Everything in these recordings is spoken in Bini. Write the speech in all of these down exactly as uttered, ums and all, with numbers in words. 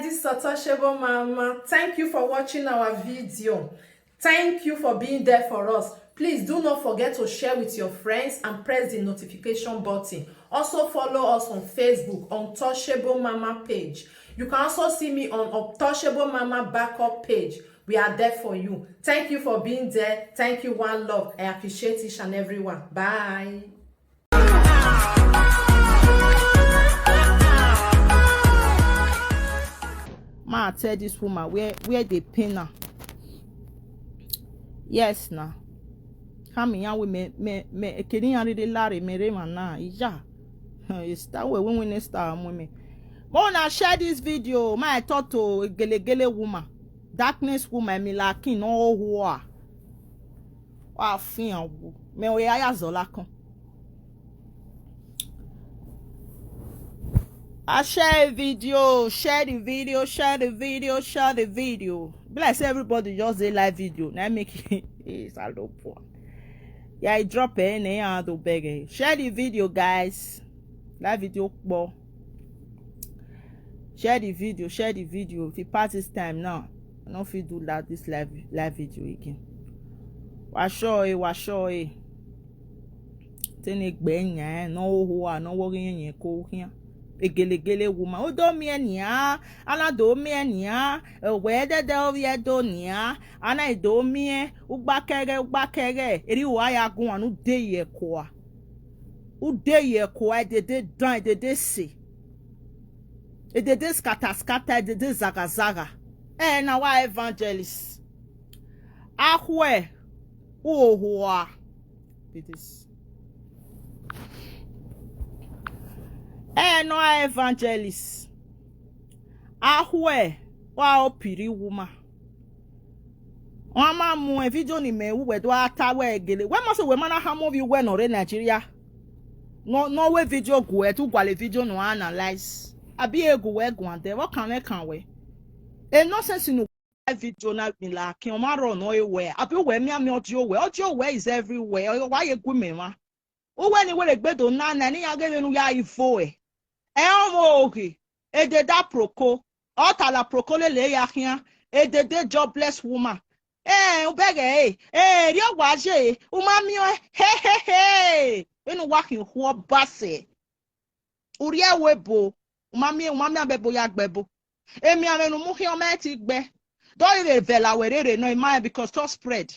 This is Untouchable Mama. Thank you for watching our video. Thank you for being there for us. Please do not forget to share with your friends and press the notification button. Also follow us on Facebook, Untouchable Mama page. You can also see me on Untouchable Mama backup page. We are there for you. Thank you for being there. Thank you, one love. I appreciate each and every one. Bye. Ma tell this woman where, where dey pain am. Yes na. Khama iran wẹ mẹ, mẹ, mẹ, ekene iran rhirhi lare mẹ rre emwa na, iya. Star wẹ winwin ne star mu mẹ. Ma na share this video, ma talk to gelegele woman, darkness woman, Emila King ne ọ ho hua. Wa fian wu, mẹ wẹ ya ya zọ lakọn. I share a video, share the video, share the video, share the video. Be like say everybody just dey like video. Na make it is a low point. Yeah, I drop it and I do beg it. Share the video, guys. Like video kpọ. Share the video, share the video. If it pass this time now, I no fit do that this live live video again. Wa sure, wa sure. Te ne egbe yan ne ọ ho hua, ne ọ wẹ ọghe irẹn yẹn ko khian. Egelegele woman. U do miẹn nian, a na do miẹn nian, wẹ dẹdẹ ovbi Ẹdo nian, a na do miẹn, ugbakẹghẹ, ugbakẹghẹ, erriọ uwa ya guan ne u de ye ẹko a. U de ye ẹko a, edede dan, edede se. Edede scatter, scatter, edede zagha, zagha. Ẹ na wa evangelist. Akhuẹ, u ho hua. Be this. Ẹ nọ a evangelist. Akhuẹ, wa opiri woman. Ọ ma mu video ni mẹ ru wẹ do a ta wẹ gele. Wẹ must say wẹ ma na khama ovbi uwẹ ne ọ rre Nigeria. Ne ọ, ne ọ wẹ video gu wẹ, te u gualọ video ne u analyze. Abi e gu wẹ guan dẹ, vbe ọ kan mwẹ kan wẹ. E nonsense ne u video na Emila King, ọ ma rrọọ ne ọ re wẹ, abi uwẹ mianmian ọdiọ wẹ, ọdiọ wẹ is everywhere, ọ wa ye gu mẹ mwa. Uwẹ ni wẹ rhe gbe do na na, ne iran ghe vbene u ya ivo ẹ. Ẹ ọmọ oghe, edede aproko, ọ ta la aproko lele ya khian, edede jobless woman. Ẹ, u bẹghe ẹre, ẹ, erriọ wa ye, u ma miẹn ọẹn, he, he, he. Vbene u wa khian okhuo ọba sẹ. U rhie ẹvbo ebo, u ma miẹn, u ma miẹn abẹbo ya gbe ẹbo. Emianmwẹ ne u mu khian, ọ ma ti gbe. Dọ rhirhi vẹ la wẹ rere nọ, I ma rẹn, because ọ spread.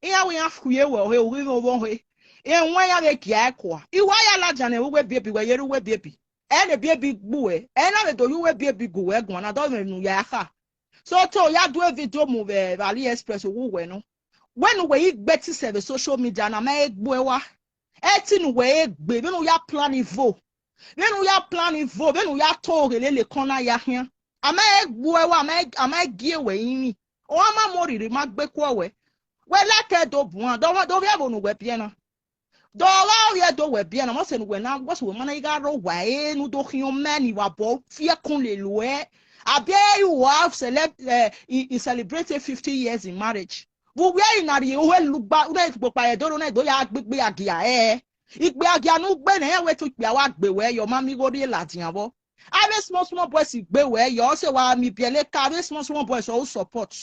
Iran wẹ iran khuiẹ wẹ ọhe, u ghi mwẹ ovbọnhe. Rẹn wẹ iran vbe gie ẹe kua. I wa ya ladian ne uwu ebiebi, wẹ ye rre uwu ebiebi. Ẹ ne ebiebi gbe uẹ, ẹ na vbe do ye uwu ebiebi gu uẹ guan na, dọ mwẹ ne u ya kha. So te u ya do video mu vbe, vbe AliExpress, u wu uwẹ nọ. Wẹ ne uwẹ i gbe ẹtin sẹ vbe social media na, ma he gbe uẹ wa. Ẹtin ne uwẹ he gbe, vbene u ya plan ivo. Vbene u ya plan ivo, vbene u ya to ghe lele ekọn na ya khian. A ma he gbe uẹ wa, a ma he, a ma he gie wẹ rinmwian. Ọ ma mu orhirhi ma gbe kuọ wẹ. Wẹ like do buan, dọ, dọ vbe ẹvbo ne uwẹ biẹ na. Dọ vbe ovbi Ẹdo wẹ biẹ na, must say ne uwẹ na, must say wẹ ma na gha rre owa ẹre ne u do khian ọmọ ni wa bọ fi ẹkun lele uẹ. Abi you have celeb-, eh, he, he celebrated fifty years in marriage. Vbe uwẹ i na rhie uwẹ lugba, u na kpokpa Ẹdo ro na do ya gbe igbe agia ẹre. Igbe agia ne u gbe nẹ, iran wẹ te ikpia wa gbe wẹ yọ, ma miẹn igho rhie ladian vbọ. Avbe small small boys gbe wẹ yọ, ọ sẹ wa miẹn ibiẹka, avbe small small boys ọ u support.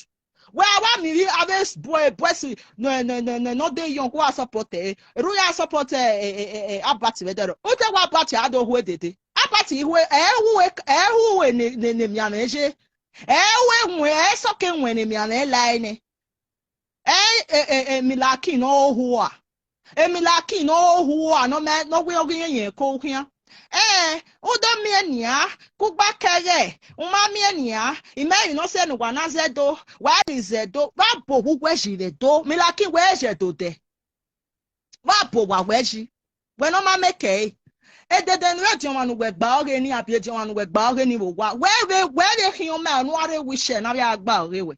Wẹ a wa miẹn avbe boy, boys nọ, nọ, nọ, nọ, nọ de young, wa support ẹre. Erriọ u ya support, eh, eh, eh, eh, eh, Albert vbe ẹdẹrriọ. U te wa Albert a do hu edede. Albert i hu, ẹ hu, ẹ hu ne, ne, ne emianmwẹ ye. Ẹ hu ẹwẹn, ẹ sọke ẹwẹn ne emianmwẹ la nẹ. Ẹ, e, e, e, Emila King ne ọ ho hua. Emila King ne ọ ho hua, ne ọ ma, ne ọ wẹ ọghe irẹn yẹn ko khian. Ẹ, u do miẹn nian, kugba kẹghẹ, u ma miẹn nian, I ma emwi ne ọ sẹ ne uwa na zẹ do, wa ni zẹ do, vbe a bo owa uwẹ yi vbe do, Emila King wẹ zẹ do dẹ. Vbe a bo owa uwẹ yi, wẹ ne ọ ma make ẹre. Edede ne u rre ediọnmwa ne uwẹ gba ọghe ni, abi ediọnmwa ne uwẹ gba ọghe ni vbe owa, wẹ vbe, wẹ vbe khian ọmọ ne u rre wheelchair ne avbe a gba ọghe wẹ.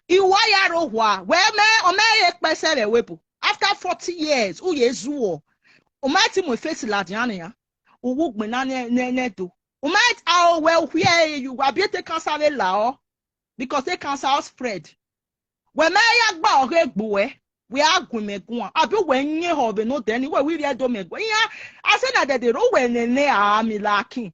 I wa ya rre owa, wẹ mẹ, ọ mẹ re kpẹsẹ vbe ẹvbo ebo. After forty years, u ye zuọ. U ma ti mu face ladian nian. U wu gbinna nẹ, nẹ, nẹ do. U ma a o wẹ u khiẹ ẹre ye uwa, abi te cancer vbe la ọ. Because te cancer ọ spread. Wẹ mẹ ya gba ọghe gbe uẹ, wẹ a gu mẹ guan. Abi wẹ yẹn họ vbe ne odẹ ni, wẹ wi rhie do mẹ guan. Iran, a sẹ na dẹdẹ rre, wẹ nene a Emila King.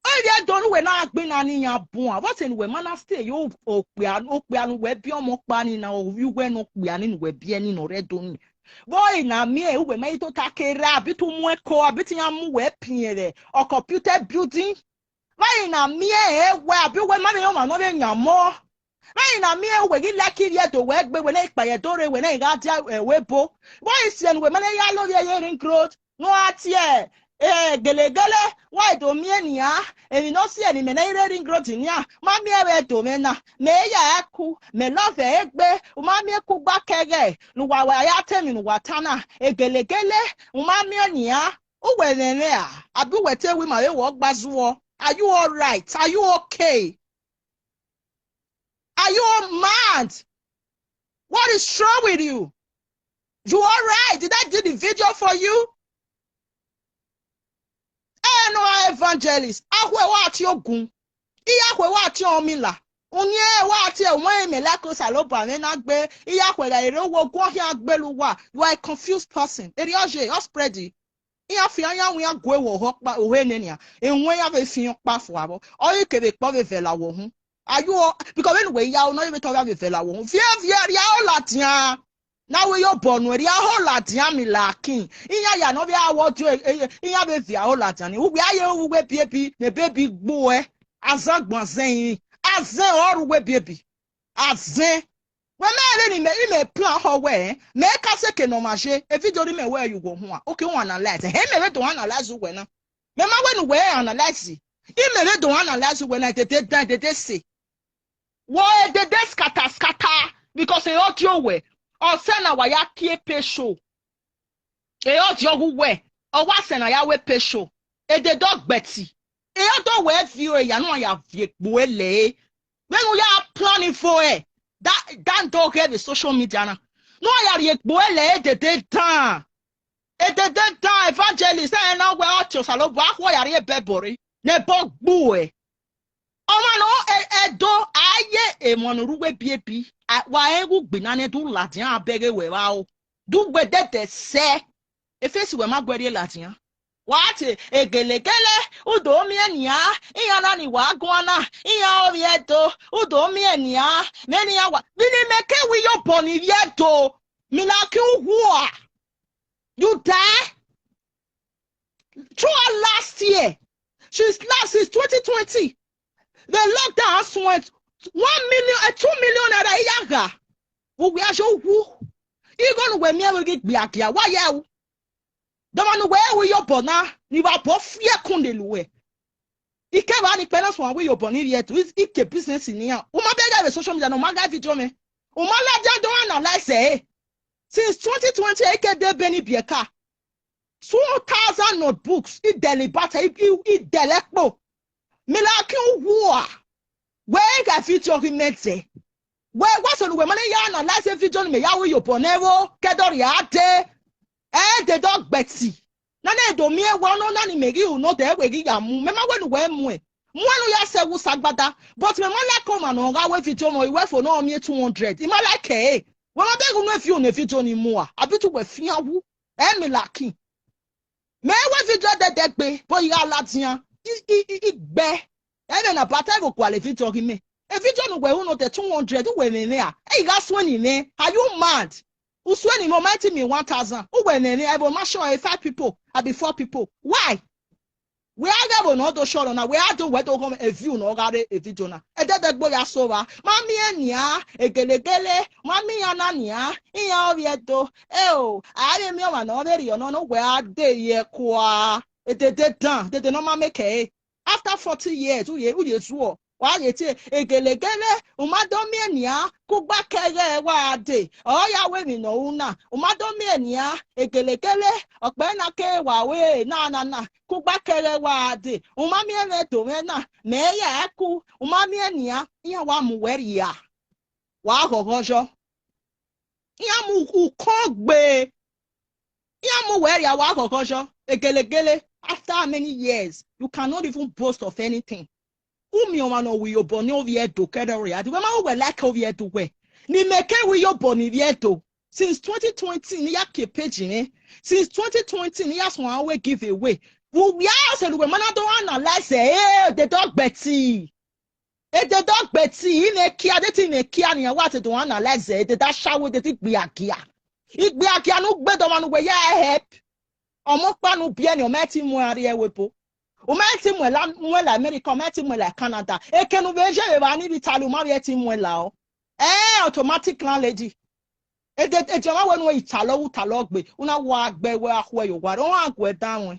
Ọ rhie do ne uwẹ na gbe na ne iran buan. Vbọzẹ ne uwẹ ma na stay ye okpia, okpia ne uwẹ biẹ ọmọ ọkpa ni na, ovbi uwẹ ne okpia ni ne uwẹ biẹ ni ne ọ rre do ni. Vbe ọre na miẹn uwẹ ma i tota ke rre, abi te u mu ẹko, abi te iran mu uwẹ piẹn vbe ọ computer building. Vbe ọre na miẹn ẹwẹ, abi uwẹ ma vbe rẹn ọmwa ne ọ vbe yan ọmọ. Vbe ọre na miẹn uwẹ ghi like ivbi Ẹdo, wẹ gbe, wẹ na ikpa ye Ẹdo rre, wẹ na i gha dia ẹvbo ebo. Vbe ọre isiẹn ne uwẹ ma na ya lovbiẹ ye Ring Road, ne u gha tie, eh, gelegele, wa do miẹn nian, emwi ne ọ si ẹre ne imẹ na i rre Ring Road nian, ma miẹn vbe Ẹdo mwẹ na, mẹ ya ẹku, mẹ love egbe, u ma miẹn kugba kẹghẹ, ne uwa wa ya ta emwi ne uwa ta na, egelegele, u ma miẹn nian, uwẹ mwẹ mwẹ a, abi uwẹ te wẹ ima vbe wọ gba zuọ? Are you all right? Are you okay? Are you all mad? What is wrong with you? You all right? Did I do the video for you? Eh, no, evangelist. Akhue wa tie ogun. Iyakhue wa tie ọmila. Uniẹn wa tie ọmọ emẹ like Osanobua mwẹ na gbe. Iyakhue gha rre owa, ogun ọ khian gbele uwa. You are a confused person. Erriọ ye, ọ spread. Iran fian, iran wian gue wọ ohọ ọkpa, ohe nene nian. Ewẹn iran vbe fian ọkpa fua vbọ. Ọ ghi kevbe ekpa ọ vbe vẹ la wọ hun. Are you all, because vbene uwẹ ya, ọ nọ ye vbe te ọ gha vbe vẹ la wọ hun. Viẹ, viẹ, rhie aro ladian. Na wẹ ye obọ nuẹn, rhie aro ladian, mi la kin. Iran ya ne ọ vbe awọ dio, e, e, iran vbe viẹ aro ladian ni. Uwẹ a ye uwu uwu ebiebi, ne ebiebi gbuẹ. Azan gbọn azẹn irin. Azẹn ọre uwu ebiebi. Azẹn. Wẹ mẹ vbene imẹ, imẹ plan họ wẹ, mẹ ka sẹ eke ne ọ ma ye, e video ne imẹ wẹ ye uwẹ huan, okay, u analyze. Hẹ, imẹ vbe do analyze uwẹ na. Mẹ ma wẹ ne uwẹ analyze. Imẹ vbe do analyze uwẹ na, edede dan, edede se. Wọ edede scatter, scatter, because e audio wẹ, ọ sẹ na wa ya kie pe show. E audio ghu wẹ, ọ wa sẹ na ya wẹ pe show. Edede ọgbẹti. E audio wẹ vio eya, ne uwa ya viẹ egbe lẹ. Vbene u ya plan fo ẹ, da, da do ghẹ vbe social media na. Ne uwa ya rhie egbe lẹ edede dan. Edede dan, evangelist, ẹ na wẹ ọ tie Osanobua, akhọ ya rhie bẹbọ rre, ne ẹbọ gbuẹ. Ọmwa ne ọ, ẹ, Ẹdo, a ye emọ ne ọ rre uwu ebiebi, a, wa rẹn ghe ugbina nẹ, do ladian abẹghe wẹ vbe aro. Do wẹ dẹdẹ sẹ, efesi wẹ ma guẹ rhie ladian. Wa tie egelegele, u do miẹn nian, iran na ni wa guan na, iran ovbi Ẹdo, u do miẹn nian, vbene iran wa, vbene imẹ ke wẹ ye obọ ni vbe Ẹdo, mi na kin uwu a. You die? Throughout last year, since last, since twenty twenty, the lockdown has went one million, eh, two million naira iyaga. Wo wẹ a ye uwu. Igho ne uwẹ miẹn vbe ghi gbe agia, wa ye ru. Dọmọ ne uwẹ ru ye obọ na, ni vbe obọ fi ẹkun lele uwẹ. Ikevba ni kpẹ na suẹn wẹ ye obọ ni rhie ẹto, i, i ke business ne iran. U ma bẹghe vbe social media na, u ma gha video mwẹ. U ma ladian do analyze ẹre. Since twenty twenty, eke de ebe ni biẹ ka. Two thousand notebooks, i dẹlẹ ibata, i, i, i dẹlẹ ẹkpo. Mi la kin uwu a. Wẹ gha video ghi mẹ zẹ. Wẹ wa sẹ ne uwẹ ma na ya analyze video ne mẹ ya ru ye obọ nẹ vbo, ke ẹdẹ ọ rhia dee. Ẹ dede ọgbẹti. Na na do miẹn wẹ ọnọna ni mẹ ghi ru nọ dẹ wẹ ghi ya mu. Mẹ ma wẹ ne uwẹ mu ẹn. Mu ẹn ne u ya sẹ ẹwu sẹ agbada. But mẹ ma like ọmwa ne ọ gha ru video mwẹ, uwẹ fo ne ọ miẹn two hundred. I ma like ẹre. Wẹ ma bẹghe unu view ne video ni mu a. Abi te uwẹ fian wu. Ẹ mi la kin. Mẹ wẹ video dẹdẹ gbe, but I gha ladian. I, i, i, i gbẹ. Ẹmwẹ na bata ẹvbo gualọ video ghi mẹ. E video ne uwẹ ru nọ dẹ two hundred, uwẹ mwẹ mwẹ a? Ẹ i gha suẹn ni mwẹ. Are you mad? U suẹn ni mwẹ, ọ ma te miẹn one thousand. Uwẹ mwẹ mwẹ, ẹvbo ma sure five people, abi four people. Why? Wẹ a ghẹ ẹvbo ne ọ do sure na, wẹ a do, wẹ do ghọmwa e view ne ọ gha rre e video na. Ẹdẹdẹgbo ya so vba. Ma miẹn nian, egelegele, ma miẹn iran na nian, iran ovbi Ẹdo. Eo, a vbe miẹn ọmwa ne ọ vbe rhie ọnọna, uwẹ a de ye kua. Edede dan, dede ne ọ ma make ẹre. After forty years, u ye, u ye zuọ. Wa ye tie, egelegele, u ma do miẹn nian, kugba kẹghẹ wa de. Ọ ya wẹ emwi ne ọ ru na, u ma do miẹn nian, egelegele, ọkpẹ na ke wa wẹ na na na, kugba kẹghẹ wa de. U ma miẹn mwẹ do mwẹ na, mẹ ya ẹku, u ma miẹn nian, iran wa mu wẹ rhia. Wa ghọghọ yọ. Iran mu ukọ gbe. Iran mu wẹ rhia, wa ghọghọ yọ. Egelegele, after how many years, you cannot even boast of anything. U miẹn ọmwa ne ọ ru ye obọ ne ovbi Ẹdo kẹrẹ rhia dee. Wẹ ma wẹ uwẹ like ovbi Ẹdo uwẹ. Ne imẹ ke ru ye obọ ne ivbi Ẹdo. Since twenty twenty, ne I ya kie page mwẹ. Since twenty twenty, ne I ya suẹn wẹ give away. Vbe uwia ọse ne uwẹ ma na do analyze ẹre, edede ọgbẹti. Edede ọgbẹti, imẹ kia, de te imẹ kia nian, wa te do analyze ẹre, edede ashawo, edede igbiagia. Igbiagia ne u gbe dọmwa ne uwẹ ya help. Ọmọ ọkpa ne u biẹ ni, ọ ma te mu ẹn rrie ẹvbo ebo. U ma te mu ẹn la, mu ẹn la America, ọ ma te mu ẹn la Canada. Eke ne u vbe ye vbe evba ni vbe Italy, u ma vbe te mu ẹn la ọ. Ẹ, automatic landlady. Ede, ediọn mwa wẹ ne u i talọ, u talọ gbe, u na wa gbe wẹ a khuẹ ye owa rre, ọ gha guẹ danmwẹ.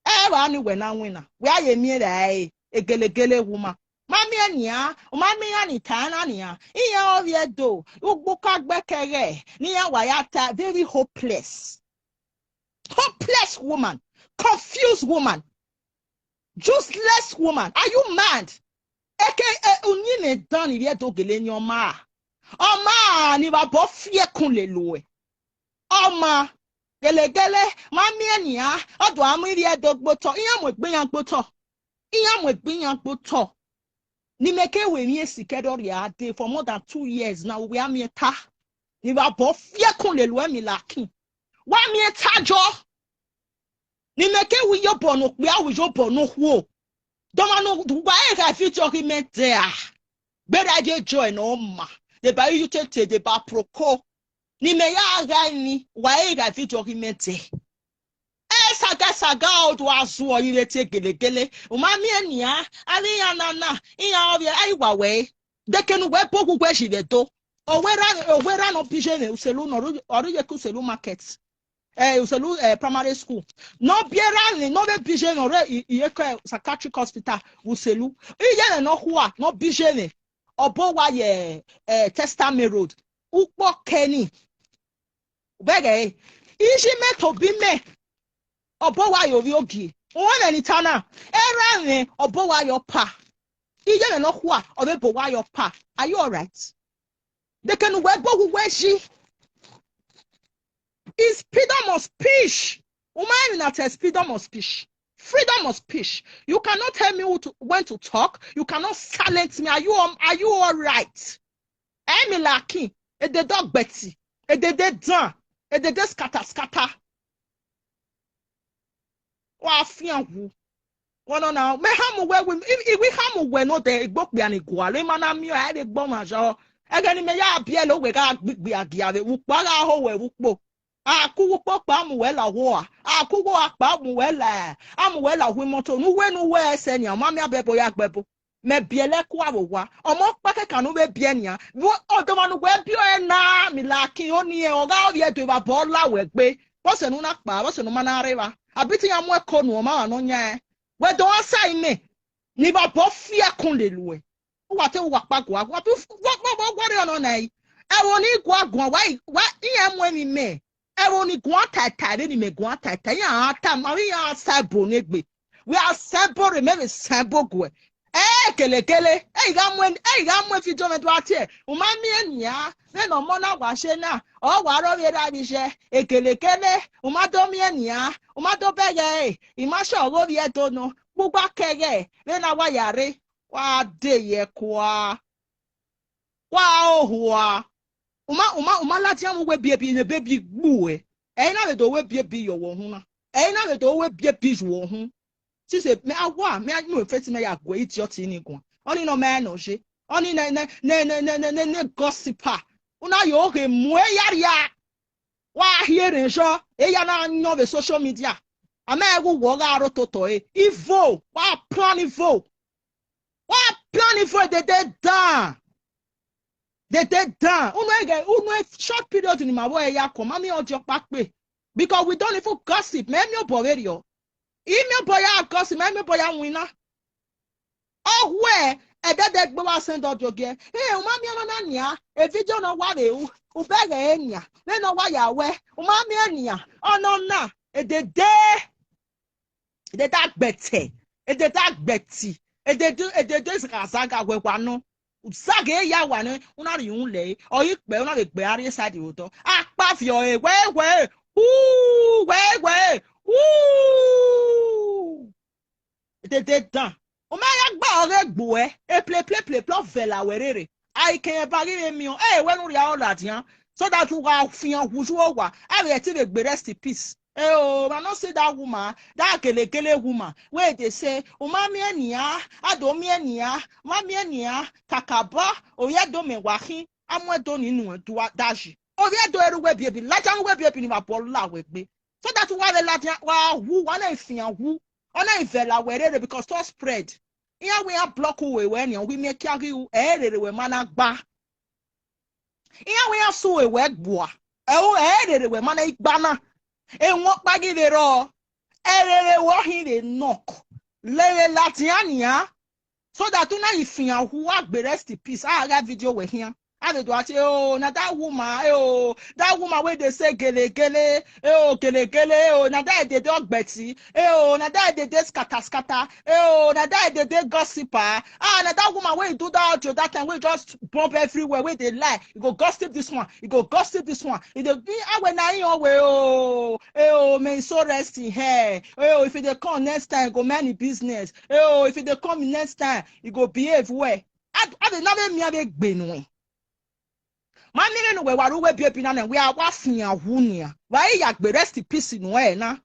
Ẹ, evba ni wẹ na winna, wẹ a ye miẹn ra ẹre, egelegele woman. Ma miẹn nian, u ma miẹn iran ni ta na nian, iran ovbi Ẹdo, ugbo ka gbe kẹghẹ, ne iran wa ya ta, very hopeless. Hopeless woman, confused woman, useless woman. Are you mad? Eke, e, uyinmwẹ dan ni vbe Ẹdo gele yan ọma. Ọma ni vbe abọ fi ẹkun lele uẹ. Ọma, gelegele, ma miẹn nian, ọ do a mu ivbi Ẹdo gbe otọ, iran mu egbe iran gbe otọ. Iran mu egbe iran gbe otọ. Ne imẹ ke wẹ emwi esi kẹdẹ ọ rhia dee for more than two years now, wẹ a miẹn ta. Ni vbe abọ fi ẹkun lele uẹ, Milakin. Wa miẹn ta jọ. Ne imẹ ke wẹ iyobọ ne okpia, wẹ iyobọ ne okhuo. Dọmwa ne uwa ẹre gha video ghi mẹ dẹ a. Gberra ye joy ne ọ ma. Deba iyutete, deba proko. Ne imẹ ya gha emwi, uwa ẹre gha video ghi mẹ dẹ. Ẹ saga saga, ọ do a zuọ yi vbe tie gelegele. U ma miẹn nian, avbe iran na na, iran ovbi ẹre, a i wa wẹ ẹre. Deke ne uwẹ bo gu uwẹ yi vbe Ẹdo. Ọ wẹ erha, ọ wẹ erha ne ọ bi ye mwẹ, Uselu ne ọ rre, ọ rre iyeke Uselu market. Eh, Uselu, eh, primary school. Ne ọ bi erha ni, ne ọ vbe bi ye mwẹ, ọ rre i-, iyeke psychiatric hospital, Uselu. Iye mwẹ ne ọ khua, ne ọ bi ye mwẹ. Ọ bọ owa ye, eh, Testament Road. Ukpọ kẹ ni. Vbe ẹghẹ ẹre, iye mwẹ tobọ imẹ, ọ bọ owa ye ovbi ogie. Uwẹ mwẹ ni ta na, erha mwẹ, ọ bọ owa ye ọpa. Iye mwẹ ne ọ khua, ọ vbe bọ owa ye ọpa. Are you all right? Deke ne uwẹ bo gu uwẹ yi. It's freedom of speech. U ma rẹn emwi ne a ta freedom of speech. Freedom of speech. You cannot tell me who to, when to talk. You cannot silence me. Are you, um, are you all right? Ẹ, Milakin, edede ọgbẹti, edede dan, edede scatter scatter. Wa fian wu. Wẹ nọ na, mẹ hamu wẹ, wi, I, I wi hamu wẹ nọ dẹ, egbe okpia ni gualọ, ima na miẹn ọre, a i vbe gbe ọmwa zọ. Ẹghẹ ne imẹ ya biẹ lo, wẹ gha gbigbi agia vbe ukpo, a gha ho wẹ vbe ukpo. A ku uwu ukpo kpa, a mu wẹ la owa. A ku uwu owa kpa, a mu wẹ la, a mu wẹ la owa imoto. Ne uwẹ, ne uwẹ ẹsẹ nian, ọ ma miẹn abẹbo ya gbe ẹbo. Mẹ biẹlẹ kua vbe owa. Ọmọ ọkpa kẹkan ne u vbe biẹ nian. Vbe ọdọmwa ne uwẹ biẹ ọre na, Milakin, ọni rẹn, ọ gha ovbi Ẹdo, evba bọ la wẹ gbe. Vbọsẹ ne u na kpa, vbọsẹ ne u ma na rre evba. Abi te iran mu ẹko nuẹn, ọ ma mwa ne ọ yan ẹn. Wẹ do a sa imẹ, ne evba bọ fi ẹkun lele uẹ. Uwa te uwa kpa gua, wa tu, wa, wa, wa, wa rre ọnọ na ẹre. Ẹvbo ni gua guan, wa, wa, iran mu emwi mẹ. Ẹvbo ni guan tae tae, vbene imẹ guan tae tae, iran ra ta ma, iran ra sa ẹbo ne egbe. Wẹ a sa ẹbo rre, mẹ vbe sa ẹbo guẹ. Ẹ, kelekele, ẹ i gha mu, ẹ i gha mu video mwẹ do a tie, u ma miẹn nian, vbene ọmọ na wa she na, ọ wa rre ovbi erha vbe iye, ekelekele, u ma do miẹn nian, u ma do bẹghe ẹre, I ma shọ ọghe ovbi Ẹdo nọ, kpugba kẹghẹ, vbene a wa ya rre, wa de ye ẹkua. Wa ohua. U ma, u ma, u ma ladian vbe uwu ebiebi, ne ebiebi gbe uẹ. Ẹ i na vbe do wu ebiebi ye ọvbokhan na. Ẹ i na vbe do wu ebiebi ye ọvbokhan. Sise, mẹ a wa, mẹ a mu efesi mẹ ya gu idiot ni guan. Ọni nọ mẹ nọ ye. Ọni nẹ, nẹ, nẹ gossiper. U na yo ghe mu eya ria. Wa hiere zọ, eya na yọn vbe social media. A ma gu wẹ ọ gha rre ototọ ẹre. Evil, wa plan evil. Wa plan evil, edede dan. Edede dan. Unu ẹghẹ, unu short period ni ma vbe ẹre ya kọ, ma miẹn ọdiọkpa kpe. Because we don't even gossip. Mẹ miẹn obọ vberriọ. I miẹn obọ ya gossip, mẹ miẹn obọ ya winna. Ọ wẹ, ẹdẹdẹ gbe wa send audio giẹ. Ẹ, u ma miẹn ọmọ na nian, e video nọ wa vbe ru, u bẹghe ẹre nian, vbene ọ wa ya wẹ, u ma miẹn nian, ọnọ na, edede, edede agbẹtẹ, edede agbẹti, edede, edede zaghazaga wẹ wa nọ. U zagha ya wa nẹ, u na rhie uhunmwu lẹ ẹre, ọ ghi kpẹ, u na vbe gbe a rrie side vbe odọ. Akpa viọ ẹre, wẹ, wẹ, hu, wẹ, wẹ, hu. Dede dan. U ma ya gba ọghe egbe uẹ, e ple, ple, ple, ple, ọ vẹ la wẹ rere. A i kẹn ba ghi vbe miẹn, ẹ, wẹ ne u rhie aro ladian, so that u gha fian wu uwu owa, a vbe ẹtin vbe gbe rest in peace. Eo, I no see that woman, that gelegele woman. Wẹ dey say, u ma miẹn nian, a do miẹn nian, u ma miẹn nian, kakabọ, ovbi Ẹdo mẹ wa khin, a mu Ẹdo ni nuẹn dua dayi. Ovbi Ẹdo ẹre uwẹ ebiebi, ladian uwẹ ebiebi ni vbe abọ la wẹ gbe. So that wa vbe ladian, wa wu, wa na fian wu, ọ na vẹ la wẹ rere because to spread. Iran wẹ iran block uwẹ wẹ nian, uwẹ miẹn kia ghi ru, ẹ i rere wẹ ma na gba. Iran wẹ iran sẹ uwẹ wẹ gbua, ẹ i rere wẹ ma na gba na. Ewẹn ọkpa ghi vbe rrọọ, ẹ rere wẹ ọ hin vbe knock. Lele ladian nian, so that u na ghi fian wu, a gbe rest in peace, a gha video wẹ khian. A vbe do a tie, oh, na that woman, eh, oh, that woman wey dey say gelegele, eh, oh, gelegele, eh, oh, na that dede ọgbẹti, eh, oh, na that dede scatter scatter, eh, oh, na that dede gossiper. Ah, na that woman wey do that audio that time, wey just bomb everywhere, wey dey lie. E go gossip this one, e go gossip this one. E dey, I, a wẹ na iyan wẹ, oh, eh, oh, may e so rest in hell. Eh, oh, if e dey come next time, e go mind e business. Eh, oh, if e dey come next time, e go behave well. A, a vbe na vbe miẹn vbe gbe nuẹn. Ma miẹn ighẹ ne uwẹ wa ru uwu ebiebi na nẹ, wẹ a wa fian wu nian. Wa i ya gbe rest in peace nuẹn na.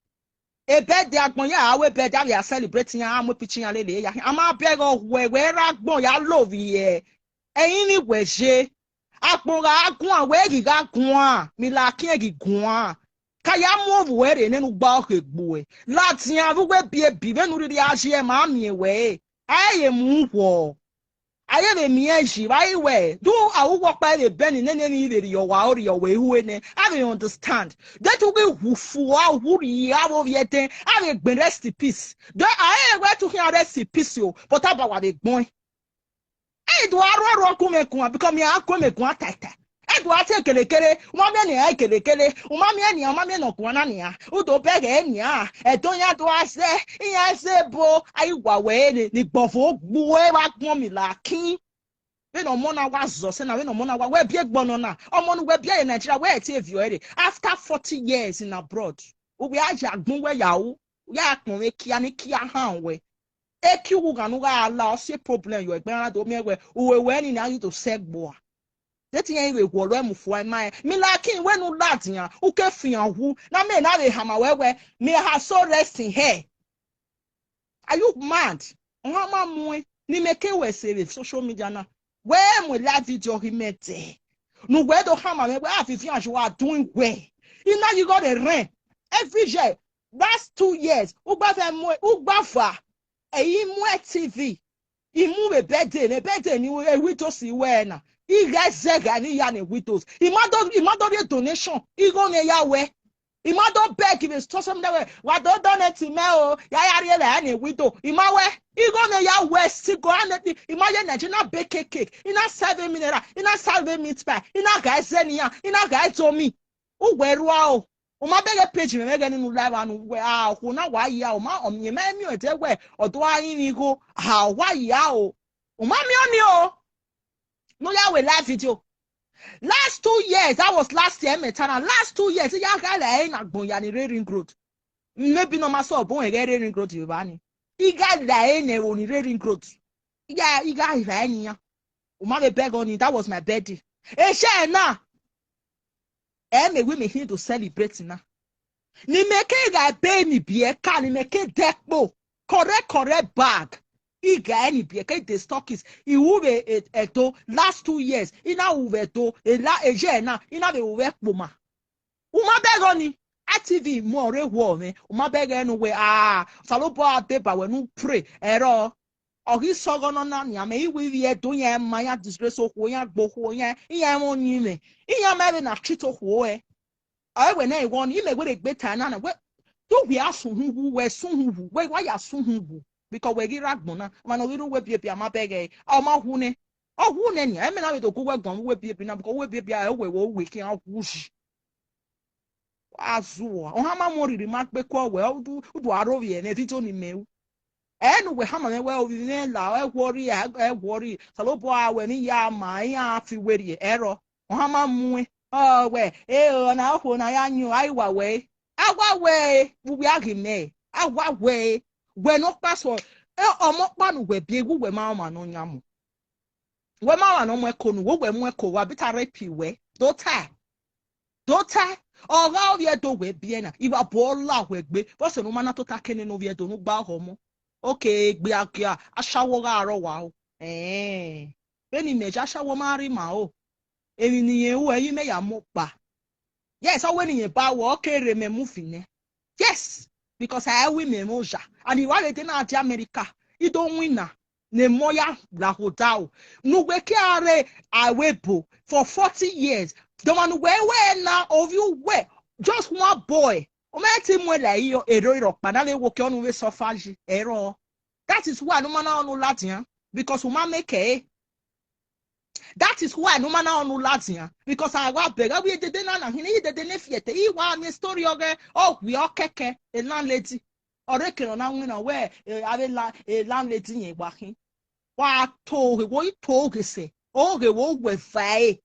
Ebẹdẹ agbọn ya, a ru ebẹdẹ, a vbe a celebrate iran, a mu picture iran lele ya. A ma bẹghe ọhuẹ, wẹ rre agbọn ya lovbiẹ. Ẹrinmwi wẹ ye. Agbọn gha guan, wẹ ghi gha guan, mi la khian ghi guan. Ka ya mu ovbi uwẹ rre nene ugba ọghe egbe uẹ. Ladian vbe uwu ebiebi, vbene u rhirhi a ye ma miẹn wẹ re. A i ye mu wọ. A ye vbe miẹn yi, vbe a i wẹ, do a ru uwu ọkpa vbe bẹn ni nene emwi vbe rhie ọwa, ọ rhie ọwa ehue nẹ, a vbe understand. De te u ghi wu fu, a wu rhie avbe ovbi ẹdẹn, a vbe gbẹn rest in peace. De a i wẹ te u khian rest in peace o, but a ba wa vbe gbẹn. Ẹ i do a rhuarhua gu mwẹ guan, because mẹ a gu mwẹ guan taita. Ẹ do a tie kelekele, u ma miẹn nian kelekele, u ma miẹn nian, u ma miẹn ne ọ guan na nian. U do bẹghe nian, ẹdẹ iran do a zẹ, iran zẹ ebo, a i wa wẹ ne, ne igbọvo gbuẹ vbe agbọn mi la kin. Vbene ọmọ na wa zọ sẹ na, vbene ọmọ na wa, wẹ biẹ egbe ọnọ na, ọmọ ne uwẹ biẹ ye Nigeria, wẹ tie viọ ẹre. After forty years in abroad, uwẹ a ya gbọn uwẹ ya ru, ya kpọnmwẹ kia ne kia han wẹ. Eki uwu ghan ne u gha la, ọ si problem yọ, egbe iran na do miẹn wẹ, uwẹ wẹ ni na ghi do sẹ ẹgbo a. De te iran vbe wọlọ ẹmwẹ fua ima rẹn. Mi la kin wẹ ne u ladian, u ke fian wu, na mẹ na vbe hama wẹ wẹ, may her soul rest in hell. Are you mad? Ọmwa ma muẹn, ne imẹ ke wẹ sẹ vbe social media na. Wẹ mu live video ghi mẹ dẹ. Ne uwẹ do hama mwẹ wẹ, a vivian, you are doing well. I na ghi gho rre rẹn. Every year, last two years, ugbava mu, ugbava, ẹ i mu ẹ T V. I mu vbe birthday, ne birthday ni e widows wẹ na. I ghẹ zẹ gha ni ya ne widows. I ma do, I ma do rhie donation, igho ne ya wẹ. I ma do beg vbe social media wẹ, wa do donate mẹ o, ya ya rhie vbe ne widow. I ma wẹ, igho ne ya wẹ si go, a ne, I ma ye Nigeria na bake cake, I na serve mineral, I na serve meat pie, I na gha zẹ ne iran, I na gha do mi. Uwẹ rua o. U ma bẹghe page mwẹ, mwẹ ghẹ nene u la evba ne uwẹ, a, okhuo na wa ya, ọ ma, ọ miẹn ma miẹn ẹdẹ wẹ, ọ do a rinmwian igho, a, ọ wa ya o. U ma miẹn ọnii o. Ne u ya wẹ live video. Last two years, that was last year, mẹ ta na, last two years, I ya gha la ẹre ne agbọn ya ni rre Ring Road. Maybe ne ọ ma sẹ obọ ẹghẹ rre Ring Road vbe evba ni. I gha la ẹre ne ẹvbo ni rre Ring Road. I gha, I gha la ẹre ne iran. U ma vbe bẹghe ọnii, that was my birthday. Eshẹ na, ẹ mẹ wẹ mẹ khin do celebrate na. Ne imẹ ke gha ebe ni biẹ ka, ne imẹ ke dẹ kpo. Correct, correct bag. I gha ẹre ni biẹ ke the stockings. I ru vbe e-, Ẹdo last two years. I na ru vbe Ẹdo, e la, e ye na, I na vbe ru vbe Ẹkpoma. U ma bẹghe ọnii, I T V mu ọre wọ mwẹ. U ma bẹghe ne uwẹ, ah, Osanobua deba wẹ ne u pray, ẹrọ. Ọ ghi sọghe ọnọna nian, mẹ i ru ivbi Ẹdo, iran ma, iran disgrace okhuo, iran gbe okhuo, iran, iran mwẹ ọyinmwẹ, iran ma vbe na treat okhuo ẹre. Ọ wẹ ne ẹghẹ ọnii, imẹ wẹ rhie egbe ta na na, wẹ, do wẹ a sun uhunmwu, wẹ sun uhunmwu, wẹ wa ya sun uhunmwu, because wẹ ghi rre agbọn na, ọmwa ne ọ ghi rre uwu ebiebi a ma bẹghe, ọ ma hu nẹ, ọ hu nẹ nian, ẹmẹ na vbe do gu uwẹ guan vbe uwu ebiebi na, because uwu ebiebi a, wẹ wẹ uwẹ khian hu yi. Wa zuọ, ọ ha ma mu rhirhi ma gbe kuọ wẹ, u do, u do aro vbiẹ mwẹ video ni mẹ ru. Ẹ ne uwẹ hama mwẹ wẹ ovbi mwẹ la, ẹ worry, ẹ worry. Osanobua wẹ ne I ya ma, iran fi werriẹ, ẹrọ. Ọ ha ma muẹn. Ọ wẹ, e, ọna okhuo na ya yin, a i wa wẹ. A wa wẹ, vbe uwẹ a ghi mẹ. A wa wẹ, wẹ ne ọkpa sọ, e, ọmọ ọkpa ne uwẹ biẹ, wẹ uwẹ ma ọmwa ne ọ yan mu. Wẹ ma ọmwa ne ọ mu ẹko nu, wẹ uwẹ mu ẹko, wa bita rape wẹ. Do tae. Do tae. Ọ gha ovbi Ẹdo wẹ biẹ na, ivbabọ la wẹ gbe. Vbọsẹ ne u ma na tota kene ne ovbi Ẹdo ne u gba ọhọ ọmọ. Oke, egbe agia, ashawo gha rrọọ wa o. Ẹẹn. Vbene imẹ ya ashawo ma rre ima o. Emwi ne irẹn ru, ẹre imẹ ya mu kpa. Yes, ọ wẹ ne irẹn ba wẹ, ọ ke rre mẹ mu fi nẹ. Yes, because a i ru imẹ mwẹ oya. And I wa vbe dee na die America, I do winna ne emọ ya lahọ odaro. Ne uwẹ ke a rre aro ebo for forty years. Dọmwa ne uwẹ wẹ na, ovbi uwẹ, just one boy. U ma te mu ẹre la iro, ero rhọkpa na vbe wo ke ọnii vbe suffer yi, ẹrọ. That is why ne u ma na rọnọ ladian, because u ma make ẹre. That is why ne u ma na rọnọ ladian, because a wa bẹghe wẹ dede na na hin, I dede ne fiẹtẹ, I wa miẹn story ọghẹ, ọ wiẹ ọ kẹkẹ, a landlady. Ọ rre ke ne ọ na winna wẹ, eh, avbe la-, eh, landlady yẹn wa khin. Wa to ghe, wo i to ghe sẹ, oghe wo wẹ va ẹre,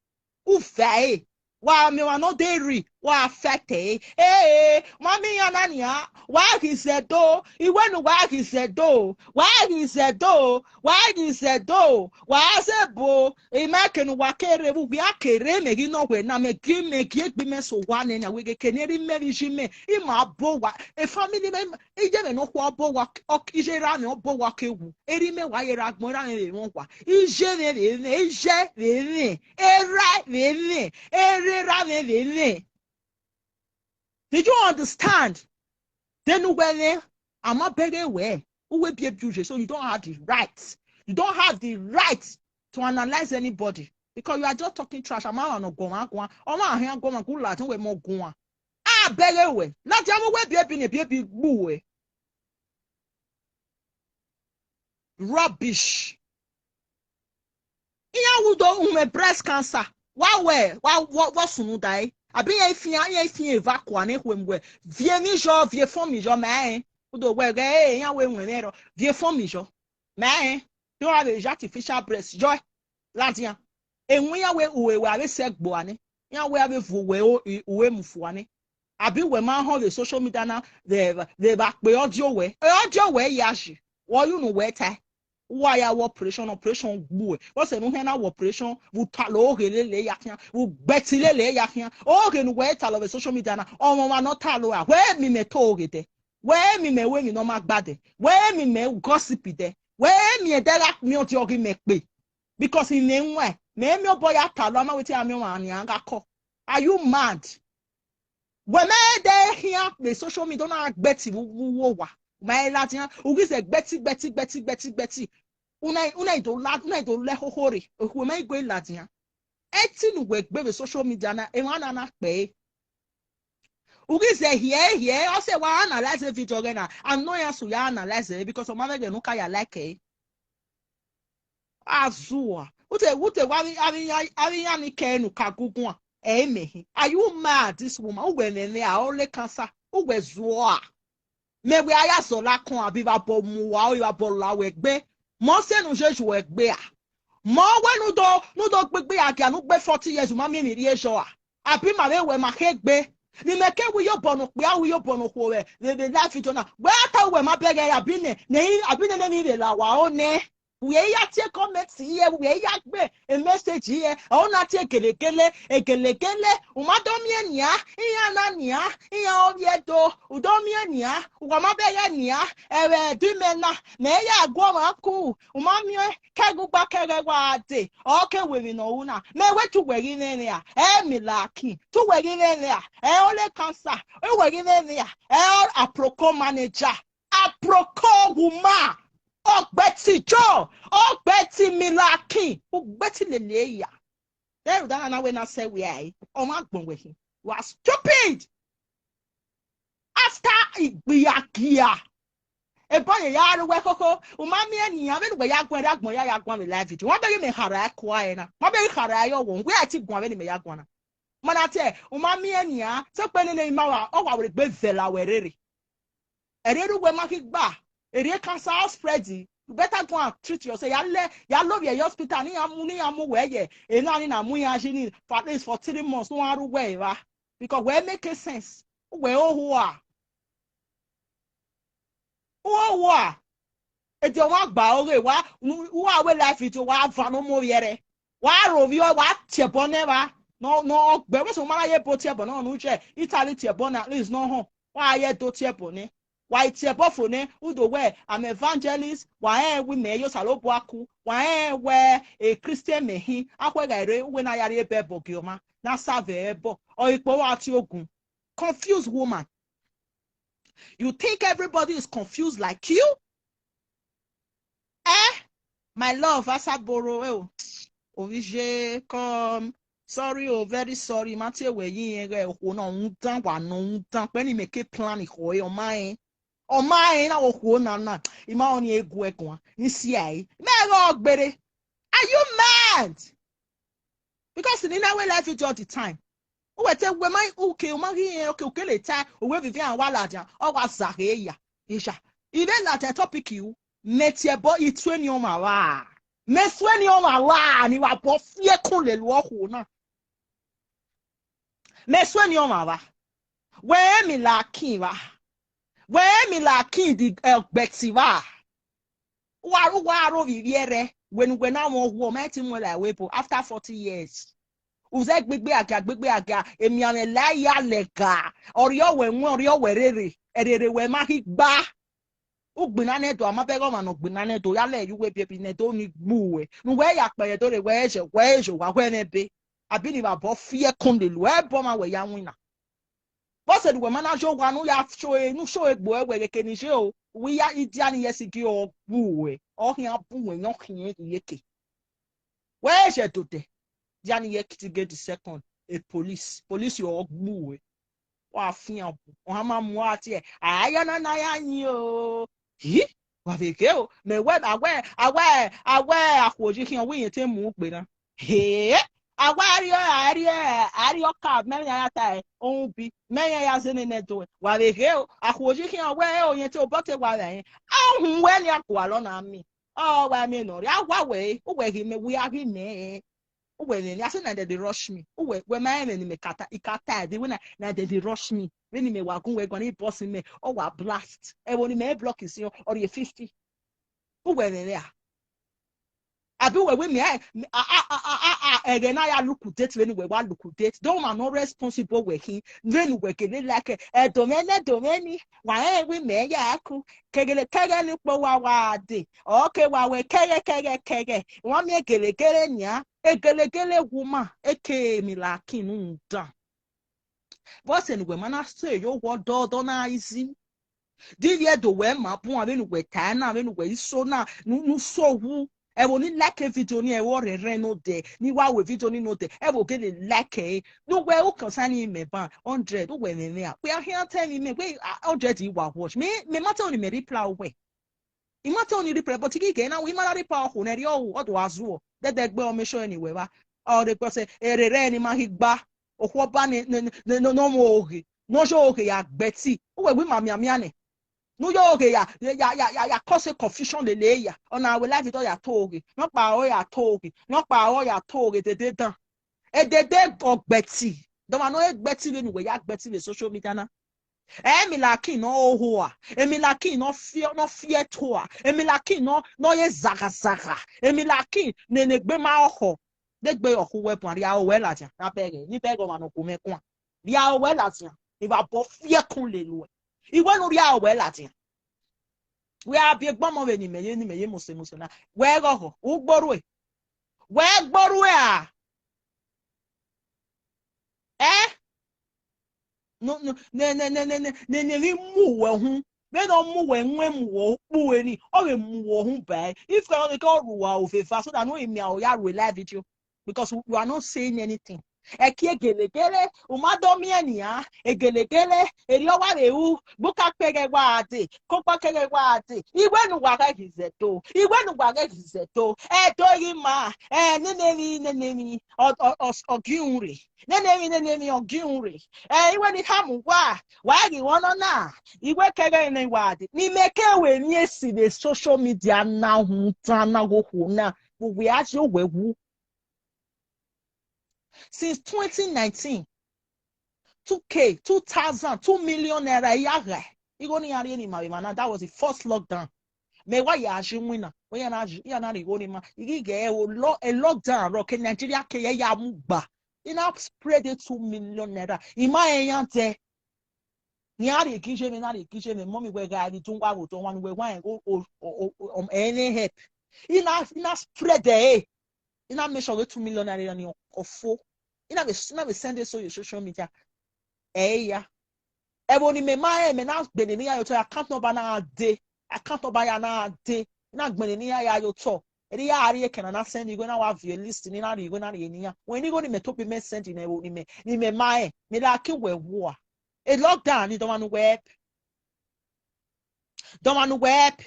u va ẹre. Wa miẹn ọmwa ne ọ deghẹ rri, wa fight ẹre. Ee, ma miẹn iran na nian, wa ghi zẹ do, I wẹ ne uwa ghi zẹ do, wa ghi zẹ do, wa ghi zẹ do, wa zẹ bo, I ma ke ne uwa ke rre vbe uwẹ, a ke rre mẹ ghi nọ wẹ na, mẹ gi, mẹ gi egbe mẹ sẹ owa nẹ nian, wẹ ghe ke ne erha mẹ vbe iye mẹ, I ma bo wa, e family mẹ, iye mwẹ nọkhua ọ bọ owa, ọ, iye erha mwẹ ọ bọ owa ke wu. Erha mẹ wa ye erha agbọn, erha mwẹ vbe mwẹ owa. Iye mwẹ vbe mwẹ, iye vbe mwẹ, erha vbe mwẹ, erha erha mwẹ vbe mwẹ. Did you understand? Then uwẹ mwẹ, a ma bẹghe wẹ, uwẹ biẹ biẹ uye, so you don't have the right. You don't have the right to analyze anybody because you are just talking trash. A ma wa nọ guọmwa guan, ọ ma hia guọmwa gu ladian wẹ mọ guan. A bẹghe wẹ, ladian vbe uwẹ biẹ bi ne biẹ bi gbu wẹ. Rubbish. Iran wu do hu mwẹ breast cancer. Wa wẹ, wa, wa, wa sunu da ẹre. Abi iran fian, iran fian eva kua ne khuemu wẹ. Viẹ emwi yọ, viẹ efọn mi yọ, ma rẹn. U do wẹ ghẹ, eh, iran wẹ wẹn mwẹ rọ. Viẹ efọn mi yọ, ma rẹn. Te u ra vbe ya artificial breast yọ. Ladian, ewẹn iran wẹ ue wẹ avbe sẹ gboa nẹ, iran wẹ avbe vuo wẹ ue mu fua nẹ. Abi wẹ ma họn vbe social media na, vbe, vbe vbe akpe ọdiọ wẹ, ọdiọ wẹ ya yi, wẹ ọyunu wẹ tae. Uwa ya wẹ operation, operation gbuẹ. Vbọsẹ ne u khian na wẹ operation, vbe u talọ oghe lele ya khian, vbe u gbẹti lele ya khian. Oghe ne uwẹ talọ vbe social media na, ọmwa ọmwa ne ọ talọ ra, wẹ miẹn imẹ to oghe dẹ, wẹ miẹn imẹ ru emwi ne ọ ma gba dẹ, wẹ miẹn imẹ gossip dẹ, wẹ miẹn ẹdẹ gha miẹn ọdiọ ghi mẹ kpe. Because imẹ wan, mẹ miẹn obọ ya talọ, a ma wẹ te a miẹn ọmwa nian gha kọ. Are you mad? Wẹ ma de khian vbe social media, u na gbẹti vbe uwu owa. Ma i ladian, u ghi zẹ gbẹti, gbẹti, gbẹti, gbẹti, gbẹti. U na, u na i do la, u na i do lẹ hoho rre, okhuo ma i gue ladian. Ẹtin ne uwẹ gbe vbe social media na, emwa na na kpẹre. U ghi zẹ hiẹ hiẹ, ọ sẹ wa analyze video ọghẹ na, annoyance u ya analyze because ọ ma vbe ẹghẹ ne u ka ya like ẹre. Azua. U te, u te wa avbe, avbe iran, avbe iran ni kẹ ne u ka gu guan. Ẹ i mẹ hin. Are you mad, this woman? Uwẹ mwẹ mwẹ a, ọ le cancer. Uwẹ zuọ a. Mẹ wẹ a ya zọ la kọn abi vbe abọ mu wa, ọ vbe abọ la wẹ gbe. Mọ sẹ ne u ye ju wẹ gbe a. Mọ wẹ ne u do, ne u do gbegbe ya gia ne u gbe forty years, u ma miẹn emwi rhie yọ a. Abi ma vbe wẹ ma khe gbe. Ne imẹ ke wi ye obọ ne okpia, wi ye obọ ne okhuo vbe, vbe, vbe live video na. Wẹ a ta uwẹ ma bẹghe ya abi nẹ, ne i, abi nẹ ne emwi vbe la wa o nẹ. Wẹ i ya tie comment ye, wẹ i ya gbe e message ye, ọ na tie gelegele, egelegele, u ma do miẹn nian, iran na nian, iran ovbi Ẹdo, u do miẹn nian, uwa ma bẹghe nian, ẹvbo ẹdẹ imẹ na, mẹ ya gu ọmwa ku, u ma miẹn kẹgugba kẹghẹ wa dee, ọ ke ru emwi ne ọ ru na, mẹ wẹ te uwẹ ghi mwẹ mwẹ a, ẹ mi la kin, te uwẹ ghi mwẹ mwẹ a, ẹ ọ le cancer, uwẹ ghi mwẹ mwẹ a, ẹ ọ aproko manager. Aproko woman, ọgbẹti jọ, ọgbẹti milakin, ugbẹti lele ya. Vbe rhunmwuda na wẹ na sẹ wẹ a re, ọmwa agbọn wẹ khin. You are stupid. After igbiagia, ebọ ye ya ru wẹ khokho, u ma miẹn nian, vbene uwẹ ya guan rre agbọn ya ya guan vbe live video. Wa bẹghe mẹ khara ẹkua ẹre na, ma bẹghe khara ẹre ọghọ, wẹ a ti guan vbene mẹ ya guan na. Ma na te, u ma miẹn nian, sokpan nene ima wa, ọ wa wẹ egbe vẹla wẹ rere. Ẹre erha uwẹ ma khin gba, erha cancer spread, you better go and treat yourself. Ya lẹ, ya lovbiẹ ye hospital, ne iran mu, ne iran mu wẹ ye, ena ni na mu iran yi ni for at least for three months, ne uwa ru wẹ evba. Because wẹ make sense. Uwẹ ohua. Ohua. Ede ọmwa gba oghe, wa, uwa wẹ live video, wa van ne ọmọ ovbi ẹre. Wa ro ovbi ọ, wa tie ẹbọ ne evba. Ne ọ, ne ọ gbe, wẹ sẹ ma na ye ebo tie ẹbọ nọ, ne u ye Italy tie ẹbọ na, at least ne ọ họn. Wa ye do tie ẹbọ nẹ. Wa tie ẹbọ fo nẹ, u do wẹ, I'm evangelist, wa rẹn wẹ imẹ ye Osanobua ku, wa rẹn wẹ, e Christian mẹ hin, akhuẹ gha rre, uwẹ na ya rhie Bible gie ọmwa, ne a sa vbe ẹbọ, ọ ikpọ wa tie ogun. Confused woman. You think everybody is confused like you? Eh? My love, Asaboro, eh, o. Ovije, come. Sorry, oh, very sorry. Ma tie wẹ yi yẹn ghẹ okhuo na, ọ dan wa nọ, ọ dan. Pẹ ni mẹ ke plan ikhuo, ọ ma rẹn. Ọ ma rẹn na okhuo na na. I ma ọni egu ẹguan. Ni si ai. Mẹ ghẹ ọgbere. Are you mad? Because ni na we live video all the time. Uwẹ te wẹ ma uke, u ma ghi rẹn, okay, u ke le ta, uwẹ vivi an wa ladian, ọ wa zaghe ya. Isha. I vbe ladian topic u, mẹ tie ẹbọ, I tue ni ọmwa vba. Mẹ sue ni ọmwa vba, ni wa bọ fi ẹkun lele okhuo na. Mẹ sue ni ọmwa vba. Wẹ emila kin vba. Wẹ emila kin di, eh, ọgbẹti vba. Uwa, uwa aro vbe ivbi ẹrrẹ, wẹ ne uwẹ na mwẹ ọghuọ, ma ti muẹn la ẹvbo ebo after forty years. U zẹ gbegbe agia, gbegbe agia, emianmwẹ la ya lẹga, ọrriọ wẹ wọn, ọrriọ wẹ rere, ẹrere wẹ ma ghi gba. Ugbinna nẹ do, a ma bẹghe ọmwa ne ọ gbinna nẹ do, ya lẹ ye uwu ebiebi nẹ do ni gbu uwẹ. Ne uwẹ ya kpẹrẹ do rre, wẹ zẹ, wẹ zẹ owa, wẹ mwẹ ebe. Abi ni vbe abọ fi ẹkun lele uẹ, ẹbọ ọmwa wẹ ya winna. Vbọzẹ ne uwẹ ma na zẹ owa ne u ya sẹ ọre, ne u sẹ ọre gbe uẹ wẹ ghẹ ke ne I zẹ o, uwẹ ya, I dia ni ye ẹse gie ọ gbu uẹ, ọ khian bu uwẹ yan khian iyeke. Wẹ zẹ dodẹ, dia ni ye Kitigedi second, e police, police ọ gbu uẹ. Wa fian bu, ọ ha ma mu a tie, a ya na na ya yin o. Yi, wa vbe ghe o, mẹ wẹ, a wẹ, a wẹ, a wẹ akhuo yi khian, wẹ iyẹn te mu ugbe na. He, a wẹ a rhie, a rhie, a rhie ọka, mẹ ya ya ta, ohun bi, mẹ ya ya zẹ nene do. Wa vbe ghe o, akhuo yi khian wẹ, e, iyẹn te obọ te wa vbe ẹn. A hun wẹ ni a gualọ na mi. Ọ wa miẹn nọ rre, a wa wẹ, uwẹ ghi mẹ, wẹ a ghi mẹ. Uwẹ mwẹ ni, a sẹ na dem dey rush me. Uwẹ, wẹ ma rẹn mwẹ ne mẹ ka ta, I ka ta ẹdẹ, wẹ na, na dem dey rush me. Vbene imẹ wa gun wẹ guan ni boss mẹ, ọ wa blast. Ẹvbo ne imẹ block isiẹn, ọ rhie fifty. Uwẹ mwẹ mwẹ a? Abi uwẹ wẹ mẹ, a, a, ẹghẹ na ya liquidate vbene uwẹ wa liquidate. Dọmwa ne ọ responsible wẹ khin, vbene uwẹ gele like, ẹdọ mwẹ ne ẹdọ mwẹ ni, wa rẹn wẹ imẹ ya ku, kegele kẹghẹ ni kpo wa wa dee, ọ ke wa wẹ kẹghẹ, kẹghẹ, kẹghẹ, wa miẹn gelegele nian, egelegele woman, eke emila kin ne u dan. Vbọzẹ ne uwẹ ma na sẹ ye owa ọdọdọ na izi. Divbi ẹdẹ uwẹ ma buan vbene uwẹ ta na, vbene uwẹ i so na, ne u, ne u so wu. Ẹvbo ni like video ni, ẹvbo rẹrẹ nodẹ, ni wa wẹ video ni nodẹ, ẹvbo gele like ẹre. Ne uwẹ u concern imẹ ban hundred, uwẹ mwẹ mwẹ a. Wẹ a khian tẹ mwẹ imẹ, wẹ, a, hundred I wa watch. Mẹ, mẹ ma tẹ ọni mẹ reply uwẹ. I ma tẹ ọni reply, but I ghi ghe na, I ma na reply okhuo nẹ, rhie ọhu, ọ do gha zuọ. Dẹdẹ gbe ọ mẹ sure ne wẹ vba. Ọ rhe kpọ sẹ, erere ni ma ghi gba. Okhuo ọba ne, ne, ne, ne, ne ọ mu oghe, ne ọ ye oghe ya gbe ẹti. Uwẹ wẹ ima mianmian nẹ. Ne u ye oghe ya, ya, ya, ya, ya, ya cause confusion lele ya. Ọna wẹ live video ya to oghe. Nọkpa ọ ya to oghe. Nọkpa ọ ya to oghe dede dan. Edede ọ gbe ẹti. Dọmwa ne ọ gbe ẹti vbene uwẹ ya gbe ẹti vbe social media na. Emila kin ne ọ hoha, emila kin ne ọ fi, ne ọ fi ẹto a, emila kin ne ọ, ne ọ ye zaghazagha, emila kin ne, ne egbe ma ọkhọ, de egbe ọkhọ uwẹ buan, rhie aro wẹ ladian, na bẹghe, ni bẹghe ọmwa ne ọ gu mwẹ guan. Rhie aro wẹ ladian, I vbe abọ fi ẹkun lele uwẹ. I wẹ ne u rhie aro wẹ ladian. Wẹ a biẹ egbe ọmọ vbene imẹ ye, ne imẹ ye mose mose na. Wẹ ghọghọ, u gbe orhue. Wẹ gbe orhue a. Eh? No, no, ne, ne, ne, ne, ne, ne, ne vbe mu uwẹ uhun. Vbene ọ mu uwẹ, wẹ mu uwẹ ukpu ẹre ni, ọ vbe mu uwẹ uhun ba ẹre. If you want to rhie uwa oveva so that no imian ọ ya rhie live video, because you are not saying anything. Ẹki egelegele, u ma do miẹn nian, egelegele, erriọ wa vbe ru, gbe uka kpẹghẹ wa dee, kọkpa kẹghẹ wa dee, I wẹ ne uwa ghẹ ghi zẹ do, I wẹ ne uwa ghẹ ghi zẹ do, ẹdọ ghi ma, ẹ, nene emwi, nene emwi, ọ, ọ, ọ, ọ gi uhunmwu rre, nene emwi, nene emwi, ọ gi uhunmwu rre, ẹ, I wẹ ne I khama uwa, wa ghi wọn nọ na, I wẹ kẹghẹ ne wa dee, ne imẹ ke wẹ emwi esi vbe social media na hutan na ghe okhuo na, vbe uwẹ a ye owẹ wu. Since twenty nineteen, two K, two thousand, two million naira, I ya ghae. Igho ne iran rhie ne ima vbe emwa na, that was the first lockdown. Mẹ wa ya zẹ iwinna, iran na, iran na rhie igho ne ima. I ghi ghe ẹre, o lo-, e lockdown rrọọ ke Nigeria ke ya, ya mu gba. I na spread two million naira. I ma rẹn yan dẹ. Iran rhie gije mwẹ, na rhie gije mwẹ, mummy wẹ gha rhie dun wa vbe odọ, ọmwa ne uwẹ wa rẹn o, o, o, o, o, any help. I na, I na spread ẹre. I na make sure ghe two million naira ni ọ fo. I na vbe, I na vbe send eso ye social media. Ẹ i ya. Ẹvbo ne imẹ ma rẹn, mẹ na gbele ne iran ye otọ, account number na de, account number ya na de, I na gbele ne iran ya ye otọ. Ẹre I ya rhie ekẹn na na send igho, na wa viọ list ni, na rhie igho, na rhie ne iran. Wẹ ne igho ni mẹ tobọ mẹ send ne ẹvbo ni mẹ, ni mẹ ma rẹn, mẹ like wẹ wua. A lockdown ni dọmwa ne uwẹ help. Dọmwa ne uwẹ help.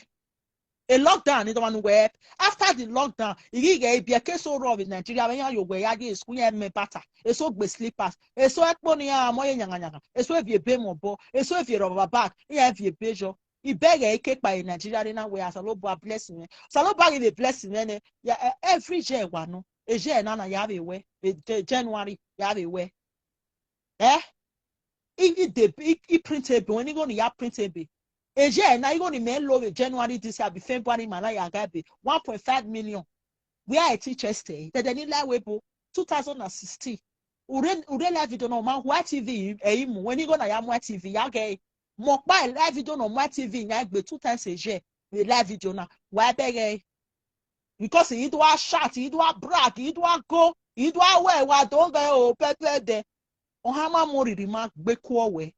A lockdown ni dọmwa ne uwẹ help. After the lockdown, I ghi ghẹ ibiẹka eso rrọọ vbe Nigeria, vbe iran ye owẹ ya ye school, iran mẹ bata, eso gbe slippers, eso ẹkpo ne iran mọ ye yangha yangha, eso viọ ebe mwẹ obọ, eso viọ rubber bag, iran viọ ebe yọ. I bẹghe ike kpa ye Nigeria rre na wẹ Osanobua bless mwẹ. Osanobua ghi vbe bless mwẹ nẹ, ya, eh, every year wa nọ, e year na na ya vbe wẹ, vbe January ya vbe wẹ. Eh? I, I de, I, I print ebe, wẹ ne igho ni ya print ebe. E year na, igho ni mẹ lo vbe January this year, abi February ma na ya gha ebe, one point five million. Where I teach Esther, dẹdẹ ni la ẹvbo ebo, two thousand and sixteen. Ure, ure live video na, ọ ma hu I T V, ẹ i mu, wẹ ne igho na ya mu I T V, ya ghe. Mẹ ọkpa live video na, ọ mu I T V, ya gbe two times a year, vbe live video na, wa bẹghe. Because I do a shout, I do a brag, I do a go, I do a wẹ, wa do ghe o, pẹpẹ dẹ. Ọ ha ma mu rhirhi ma gbe kuọ wẹ.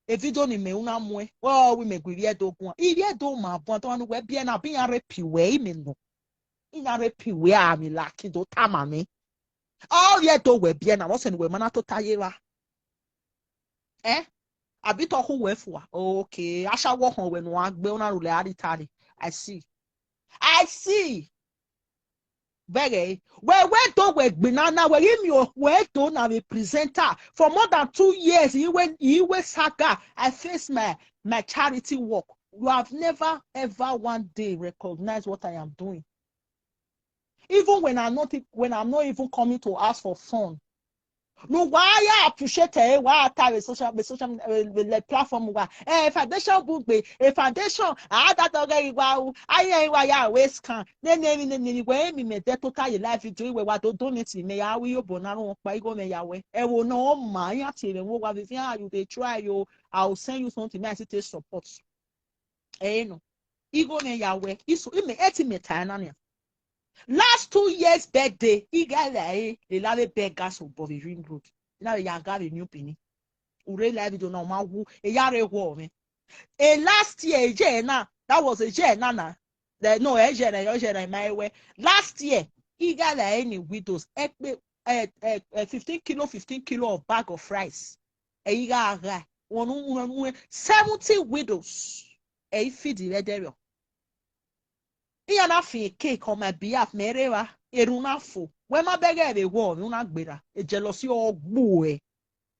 E video ni mẹ u na muẹn, wẹ ọ wẹ imẹ gu ivbi Ẹdo guan. Ivbi Ẹdo ma buan, dọmwa ne uwẹ biẹ na, abi iran rape wẹ, imẹ nọ. Iran rape wẹ, a mi la ki do tama mwẹ. Ọ vbe Ẹdo wẹ biẹ na, vbọsẹ ne uwẹ ma na tota ye evba. Eh? Abi te ọ khu wẹ fua? Okay, ashawo họn wẹ ne uwa gbe, u na rhulẹ a rri Italy. I see. I see. Vẹghẹ, wẹ wẹ do wẹ gbe na na, wẹ ghi miẹn okhuo Ẹdo na vbe presenter for more than two years. I wẹ, I wẹ saga, I face my, my charity work. You have never ever one day recognized what I am doing. Even when I'm not, when I'm not even coming to ask for fund. Ne uwa ya appreciate ẹre, wa ta vbe social, vbe social, vbe, vbe platform uwa. Eh, foundation bu gbe, eh, foundation, a da dọghe iwa u, a ye iwa ya waste can. Nene emwi, nene emwi, wẹ emwi mẹ dẹ tota ye live video, wẹ wa do donate mẹ ya ru iyobọ na rhunmwuda ọkpa, igho mwẹ ya wẹ. Ẹvbo ne ọ ma, iran tie mwẹ vbe owa, vbe iran, you dey try o, I will send you something, me I still take support. Ẹ nọ, igho mwẹ ya wẹ, iso, imẹ, ẹtin mẹ ta na nian. Last two years birthday, I gha la ẹre, la vbe beg gas obọ vbe Ring Road. I na vbe ya gha vbe New Benin. U rre live video na, ọ ma wu, e ya rre wọ mwẹ. E last year, e year na, that was a year na na. Eh, no, e year na, e year na, ma wẹ. Last year, I gha la ẹre ni widows, ẹkpe, eh, eh, eh, fifteen kilo, fifteen kilo of bag of rice. Ẹ i gha gha, wọn nu, wọn nu, seventy widows. Ẹ i feed vbe ẹdẹrriọ. Iran na fian cake on my behalf, mẹ rre evba, erhunmwu na fo. Wẹ ma bẹghe vbe wọ, u na gberra, e jealousy ọ gbe uẹ.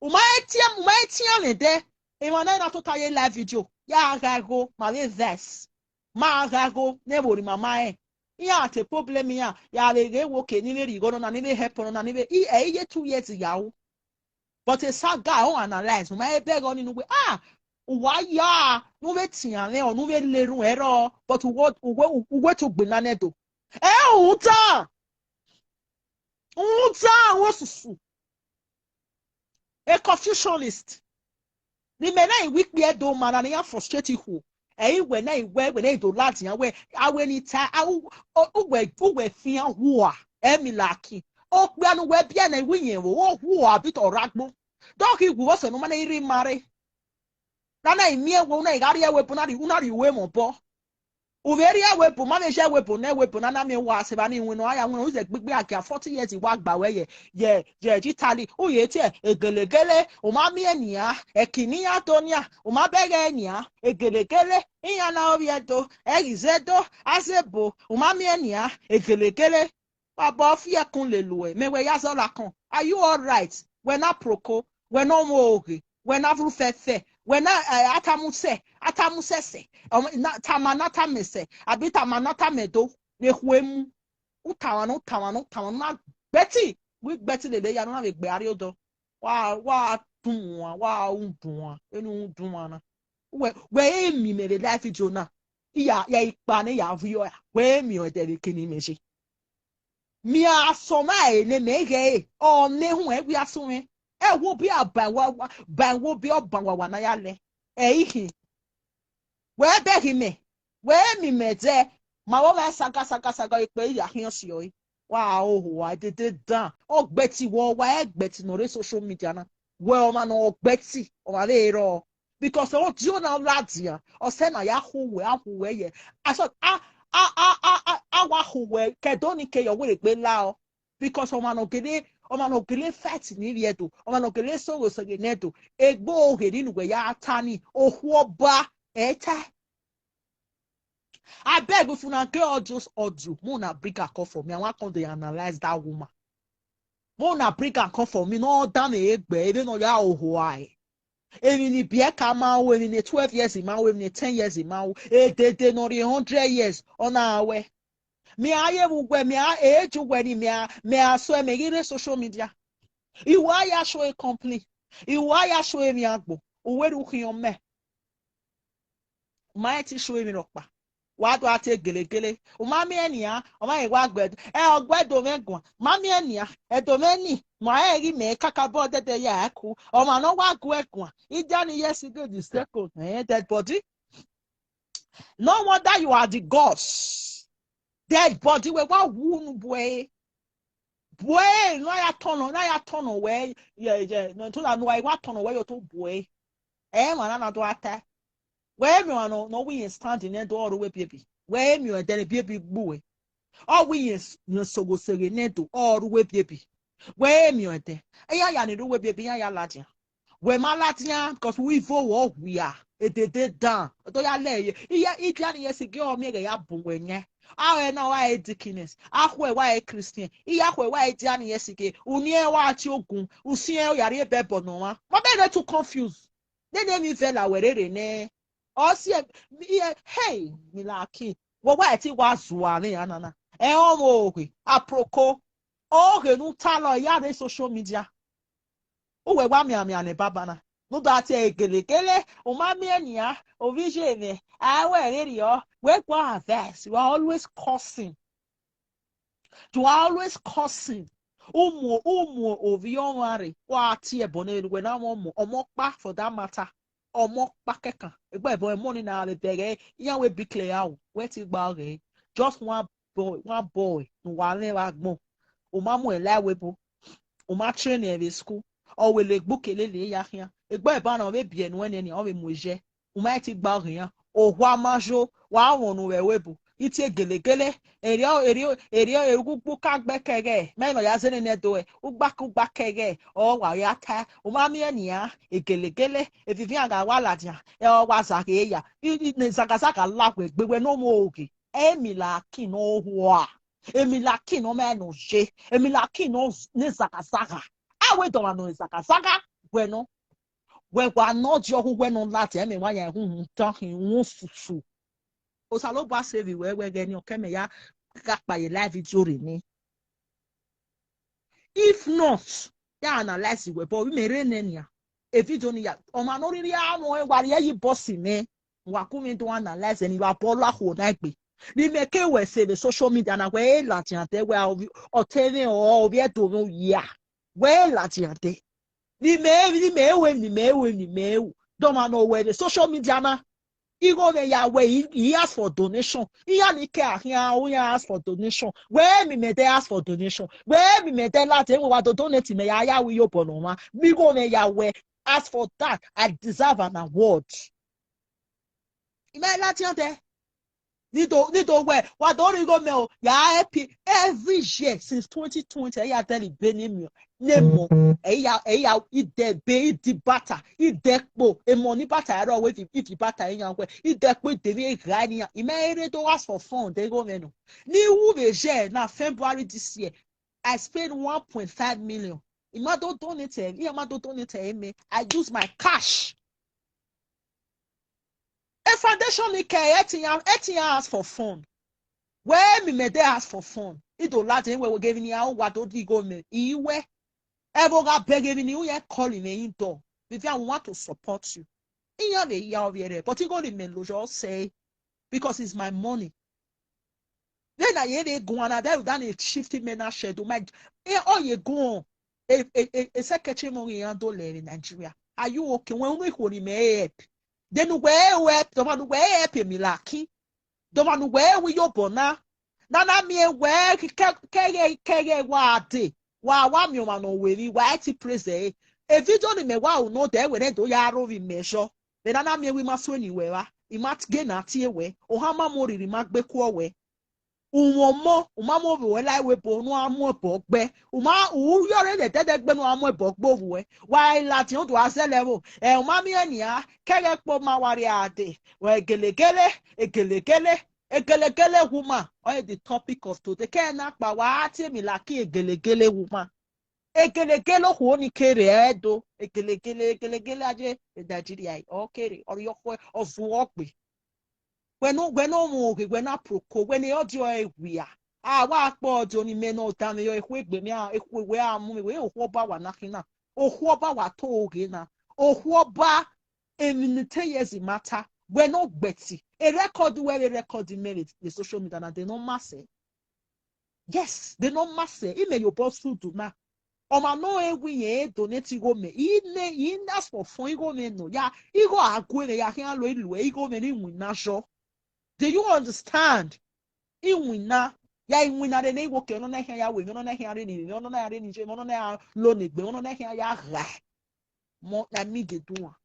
U ma he tian, u ma he tian mwẹ dẹ, emwa na na tota ye live video, ya gha gho, ma vbe vex. Ma gha gho, ne vbo ni ma ma rẹn. Iran te problem iran, ya vbe ghe wo ke ni vbe rhie igho nọ na, ni vbe help nọ na, ni vbe, i, ẹ i ye two years ya ru. But e saga ọ analyze, u ma he bẹghe ọnii ne uwẹ, ah, uwa ya, ne u vbe tian mwẹ, ọ ne u vbe le erhunmwu ẹrọ, but uwẹ, uwẹ, uwẹ to gbe na nẹ do. Ẹ, u ta, u ta, u osusu. A Confucianist. Ne imẹ na i wi ikpia Ẹdo ma na ne iran frustrate ikhuo. Ẹ i wẹ na i wẹ, wẹ na i do ladian wẹ, a wẹ ni ta, a, u, u, uwẹ, uwẹ fian hua, ẹ mi laki. Okpia ne uwẹ biẹ na i wi iyẹn vbo, o hua abi te ọ rre agbọn. Dọghe iwu vbọsẹ ne u ma na i rre ima rre. Na na i miẹn wẹ u na i gha rrie ẹvbo ebo na rrie, u na rrie uwu emọ obọ. U vbe rrie ẹvbo ebo, ma vbe ye ẹvbo ebo ne ẹvbo ebo na na miẹn wa sẹ evba ni iwinna, a ya winna, u zẹ gbigbi a gia forty years wa gba wẹ ye, ye, ye Italy, u ye tie egelegele, u ma miẹn nian, ẹki ne iran do nian, u ma bẹghe nian, egelegele, iran na ovbi Ẹdo, ẹ ghi zẹ do, a zẹ ebo, u ma miẹn nian, egelegele. Baba, ọ fi ẹkun lele uẹ, mẹ wẹ ya zọ lakọn. Are you all right? Wẹ na proko, wẹ na ọmọ oghe, wẹ na vru fẹfẹ, wẹ na, eh, atamusẹ, atamusẹsẹ, ọ, na, tama na tama ẹsẹ, abi tama na tama ẹdo, vbe khu emu. U tama na, u tama na, u tama na, gbẹtin, wẹ gbẹtin lele ya, na vbe gbe arrie odọ. Wa, wa dun wan, wa u dun wan, enu u dun wan na. Wẹ, wẹ e miẹn mẹ vbe live video na. Iya, ya ikpa ne ya vbiọ ya. Wẹ e miẹn ẹdẹ vbe kene imẹ ye. Mia sọ na ene mẹ ghẹ ẹre, ọ ne ehun ẹi wia sunu. Ẹ wo bi a ba ẹwawa, ba ẹwo bi ọban wawa na ya lẹ. Ẹ i khin. Wẹ bẹghe mẹ, wẹ miẹn mẹ dẹ, ma vbe ọmwa saga saga saga ekpe ya khian si ọre. Wa hoho wa dede dan. Ọgbẹti wọ wa ẹgbẹti ne ọ rre social media na. Wẹ ọmwa ne ọgbẹti, ọmwa vbe rrọọ. Because ọ dio na ladian, ọ sẹ na ya khu wẹ, a khu wẹ yẹ. Asọ, a, a, a, a, a, a wa khu wẹ, ke ẹdẹ ọnii ke yọ wẹ rhe egbe la ọ. Because ọmwa ne ọ gele, ọmwa ne ọ gele fight ne ivbi Ẹdo, ọmwa ne ọ gele sogho soghe ne Ẹdo, egbe oghe ni ne uwẹ ya ta ni, okhuo ọba, ẹ ta. Abeg, if una get all those audio, make una bring am come for me. I wan come dey analyze that woman. Make una bring am come for me. No damn egbe, even though ya oho ae. Emwi ni biẹ ka ma ru, emwi ni twelve years ma ru, emwi ni ten years ma ru, edede ne ọ rhie hundred years, ọ na wẹ. Mẹ a ye vbe uwẹ, mẹ a eju uwẹ ni, mẹ a, mẹ a sẹ mẹ ghi rre social media. I wa ya show e complain, I wa ya show emwi agbo, uwẹ rhu khian mẹ. U ma rẹn te show emwi rhọkpa. Wa do a te gelegele. U ma miẹn nian, ọ ma rẹn wa gbe ẹdo. Ẹ, ọ gbe ẹdo mwẹ guan. Ma miẹn nian, ẹdo mwẹ ni, ma rẹn ghi mẹ kakabọ dẹdẹ ya ku. Ọmwa ne ọ wa gu ẹ guan. Idia ni yes, good the second. Eh, dead body. No wonder you are the gods. Dead body, wẹ wa wu unu bu ẹre. Bu ẹre, ne a ya tọnọ, ne a ya tọnọ wẹ, ye, ye, no, to da ne uwa wa tọnọ wẹ ye otọ bu ẹre. Ẹ, emwa na na do a ta. Wẹ miẹn ọmwa nọ, nọ wẹ irẹn stand ne Ẹdo, ọ rre uwu ebiebi. Wẹ miẹn ẹdẹ ne ebiebi gbe uwẹ. Ọ wẹ irẹn s-, irẹn sogho soghe ne Ẹdo, ọ rre uwu ebiebi. Wẹ miẹn ẹdẹ. Iran ya ni rre uwu ebiebi, iran ya ladian. Wẹ ma ladian, because uwu ivo wẹ ọ wia, edede dan. Ọ do ya lẹ ye. Iye, idia ni ye si gie ọ miẹn ghẹ ya bun wẹ yẹn. A rẹ na wa e deaconess, a khuẹ wa e Christian, I ya khuẹ wa e dia ni ye si gie, u ni ẹn wa tie ogun, u si ẹn ya rhie bẹbọ ne ọmwa. Ma bẹ ne too confused. Nene emwi vẹ la wẹ rere nẹ. Ọ si ẹ, iye, hey, mi la ki. Wẹ wa ẹtin wa zua vbe iran nana. Ẹ ọmọ oghe, aproko. Oghe ne u ta lọ, ya rre social media. Uwẹ wa mianmian ne baba na. Ne u da tie ẹre gelegele, u ma miẹn nian, ovbi iye mwẹ, a wẹ rherriọ, wẹ gua verse, you are always cursing. You are always cursing. U mu, u mu ovbi ọmwa rre, wa tie ẹbọ ne wẹ na mwẹ ọmọ, ọmọ ọkpa for that matter. Ọmọ ọkpa kẹkan. Egbe ẹbọ ẹmọ ni na vbe bẹghe, iran wẹ bi clear o, wẹ ti gba ọghẹ. Just one boy, one boy, ne uwa mwẹ vbe agbọn. U ma mu ẹn la ẹvbo ebo. U ma train ẹn vbe school. Ọ wẹ lele egbe ukelele ya khian. Egbe ẹbọ na ọ vbe biẹ nuẹn nẹ nian, ọ vbe mu ye. U ma ti gba ọghẹ iran. Owa ma yo, wa wọn unu vbe ẹvbo ebo. I tie gelegele, erriọ, erriọ, erriọ, erugbugbu ka gbe kẹghẹ, mẹ nọ ya zẹ nene do ẹ, ugbakugba kẹghẹ, ọ wa ya ta, u ma miẹn nian, egelegele, evivi iran gha wa ladian, ẹ, ọ wa zagha ya, i, i, ne zaghazaga la wẹ gbe wẹ ne ọ mu oghe, emwi la ki ne ọ hua, emwi la ki ne ọ ma nọ ye, emwi la ki ne ọ ne zaghazaga, a wẹ dọmwa nọ zaghazaga, wẹ nọ. Wẹ wa ne ọ diọghọ uwẹ ne ọ ladian, mẹ wa ya ehunhun dan khin, uhunmwu susu. Osanobua save wẹ, wẹ ghẹ ne ọ kẹ mẹ ya gha kpa ye live video rre nẹ. If not, ya analyze wẹ, but mẹ rre nẹ nian. E video ni ya, ọmwa ne ọ rhirhi a mwẹ wa rhie yi boss mẹ. Wa ku mwẹ do analyze ni wa bọ la khuo na egbe. Ni mẹ ke wẹ sẹ vbe social media na, wẹ e ladian dẹ, wẹ a ovbi, ọtẹn mwẹ ọ, ovbi Ẹdo mwẹ ọ ya. Wẹ e ladian dẹ. Ni mẹ, ni mẹ ru, ni mẹ ru, ni mẹ ru. Dọmwa ne ọ wẹ vbe social media na. Igho mwẹ ya wẹ, I, I ask for donation. Iran ni ke a khian, iran ask for donation. Wẹ emwi mẹ dẹ ask for donation. Wẹ emwi mẹ dẹ ladian, wẹ wa do donate mẹ ya, ya ru iyobọ ne ọmwa. Vbe igho mwẹ ya wẹ, as for that, I deserve an award. I ma ladian dẹ. Ni do, ni do wẹ, wa do rhie igho mẹ o, ya help every year since twenty twenty, ẹ ya dẹrẹ ibe ne miẹn, ne mọ, ẹ ya, ẹ ya, idẹbe, idibata, idẹkpo, emọ ni bata ẹre ọ wẹ ifi, ifi bata iran wẹ, idẹkpo, idemwi, egha nian, I ma rre do ask for fund, igho mwẹ nọ. Ni ru vbe ye na February this year, I spend one point five million. I ma do donate, I ma do donate, I use my cash. A foundation ni ke ẹtin ya, ẹtin ya ask for fund. Wẹ emwi mẹ dẹ ask for fund. I do ladian wẹ, wẹ ghe emwi ne iran wa do di igho mẹ, I wẹ. Ẹvbo gha bẹghe emwi ne iran call mẹ in dọ. Vivian, we want to support you. Iran vbe ya ovbi ẹre, but igho ni mẹ lo yọ sẹ, because it's my money. Vbene a ye rre guan na, that, that shift mẹ na shadow my, e, ọ ye guan. E, e, e, e secretary mọ ghi iran do lẹ vbe Nigeria. Are you okay? Wẹ unu ikhuo ni mẹ help. Then wẹ help, dọmwa ne wẹ help emwi lakin. Dọmwa ne wẹ ru iyobọ na. Na na miẹn wẹ kẹ, kẹghẹ, kẹghẹ wa dee. Wa, wa miẹn ọmwa ne ọ wẹ emwi, wa i ti praise ẹre. E video ni mẹ wa ru nọ dẹ wẹ ne do ya ro vbe imẹ zọ. Vbe na na miẹn wẹ ima suẹn ni wẹ vba, ima ghe na tie wẹ, ohan ma mu oriri ma gbe kuọ wẹ. Umwẹ ọmọ, u ma mu ovbi ruẹ la iwebo ne u ra mu ẹbọ gbe. U ma, u yọrre ne ẹdẹdẹgbe ne u ra mu ẹbọ gbe ovbi ruẹ. Wa i ladian, u do gha zẹlẹ vbo? Ẹ, u ma miẹn nian, kẹghẹ kpo ma wa rria dee. Wẹ egelegele, egelegele, egelegele woman. Ọ the topic of today. Kẹ na kpa wa tie emwi lakin egelegele woman. Egelegele okhuo ni kere ẹdo. Egelegele, egelegele aye Nigeria, ọ kere, ọ rhie ọkhọe, ọ zuọ gbe. Wẹ ne, wẹ ne ọ mwẹ oghe, wẹ na proko, wẹ ne ọdiọ ẹre wia. A wa kpọ ọdiọ ni mẹ ne ọ danmwẹ yọ, ekhue egbe mẹ, ekhue wẹ a mu mẹ, wẹ okhuo ọba wa na khin na. Okhuo ọba wa to oghe na. Okhuo ọba emwi ne ten years ma ta, wẹ ne ọ gbẹti. E record wẹ vbe record mẹ vbe, vbe social media na, de ne ọ ma sẹ. Yes, de ne ọ ma sẹ, imẹ ye obọ sudu na. Ọmwa ne ọ rẹn wẹ irẹn donate igho mẹ, I ne, I na sọfọn igho mẹ nọ ya, igho a gu mwẹ ya khian lo iluẹ, igho mẹ ne iwinna zọ. Do you understand? Iwinna, ya iwinna rre ne igho ke, ọnọna khian ya wẹ emwi, ọnọna khian rre ne ivbi, ọnọna ya rre ne iye, ọnọna ya lo ne egbe, ọnọna khian ya ghae. Mọ na mi de duan.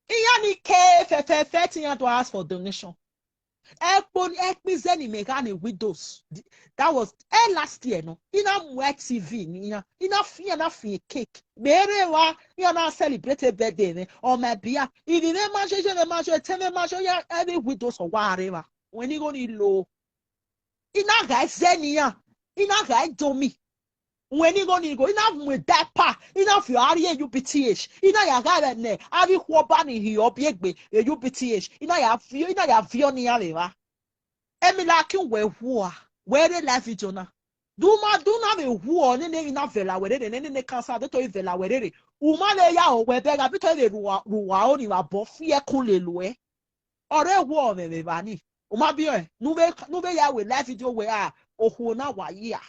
Iran ni ke fẹfẹfẹ te iran do ask for donation. Ẹkpo ni, ẹkpo ize ni mẹ gha ni widows. That was, eh, last year nọ. I na mu T V ni iran, I na fi, I na fi cake. Mẹ rre evba, iran na celebrate birthday mwẹ. Ọ ma bia, ivbi mwẹ ma zẹ, iye mwẹ ma zẹ, etẹn mwẹ ma zẹ, iran every widows ọ wa rre evba. Wẹ ni igho ni lo. I na gha zẹ ne iran, I na gha do mi. Wẹ ni igho ni igho, I na mu diaper, I na fi a rrie U B T H, I na ya gha vbe nẹ avbe ikhuo ọba ni hi ọbiegbe vbe U B T H, I na ya viọ, I na ya viọ ne iran vbe evba. Emila kin wẹ wua, wẹ rre live video na. Du ma du na vbe wua, nene emwi na vẹla wẹ rere, nene cancer de to vẹla wẹ rere. U ma vbe ya ho wẹ bẹghe, abi to vbe ru uwa, ru uwa ro ni vbe abọ fi ẹkun lele uẹ. Ọre wua mwẹ vbe evba ni. U ma biẹ ọẹn, ne u vbe, ne u vbe ya wẹ live video wẹ, a, okhuo na wa yi a.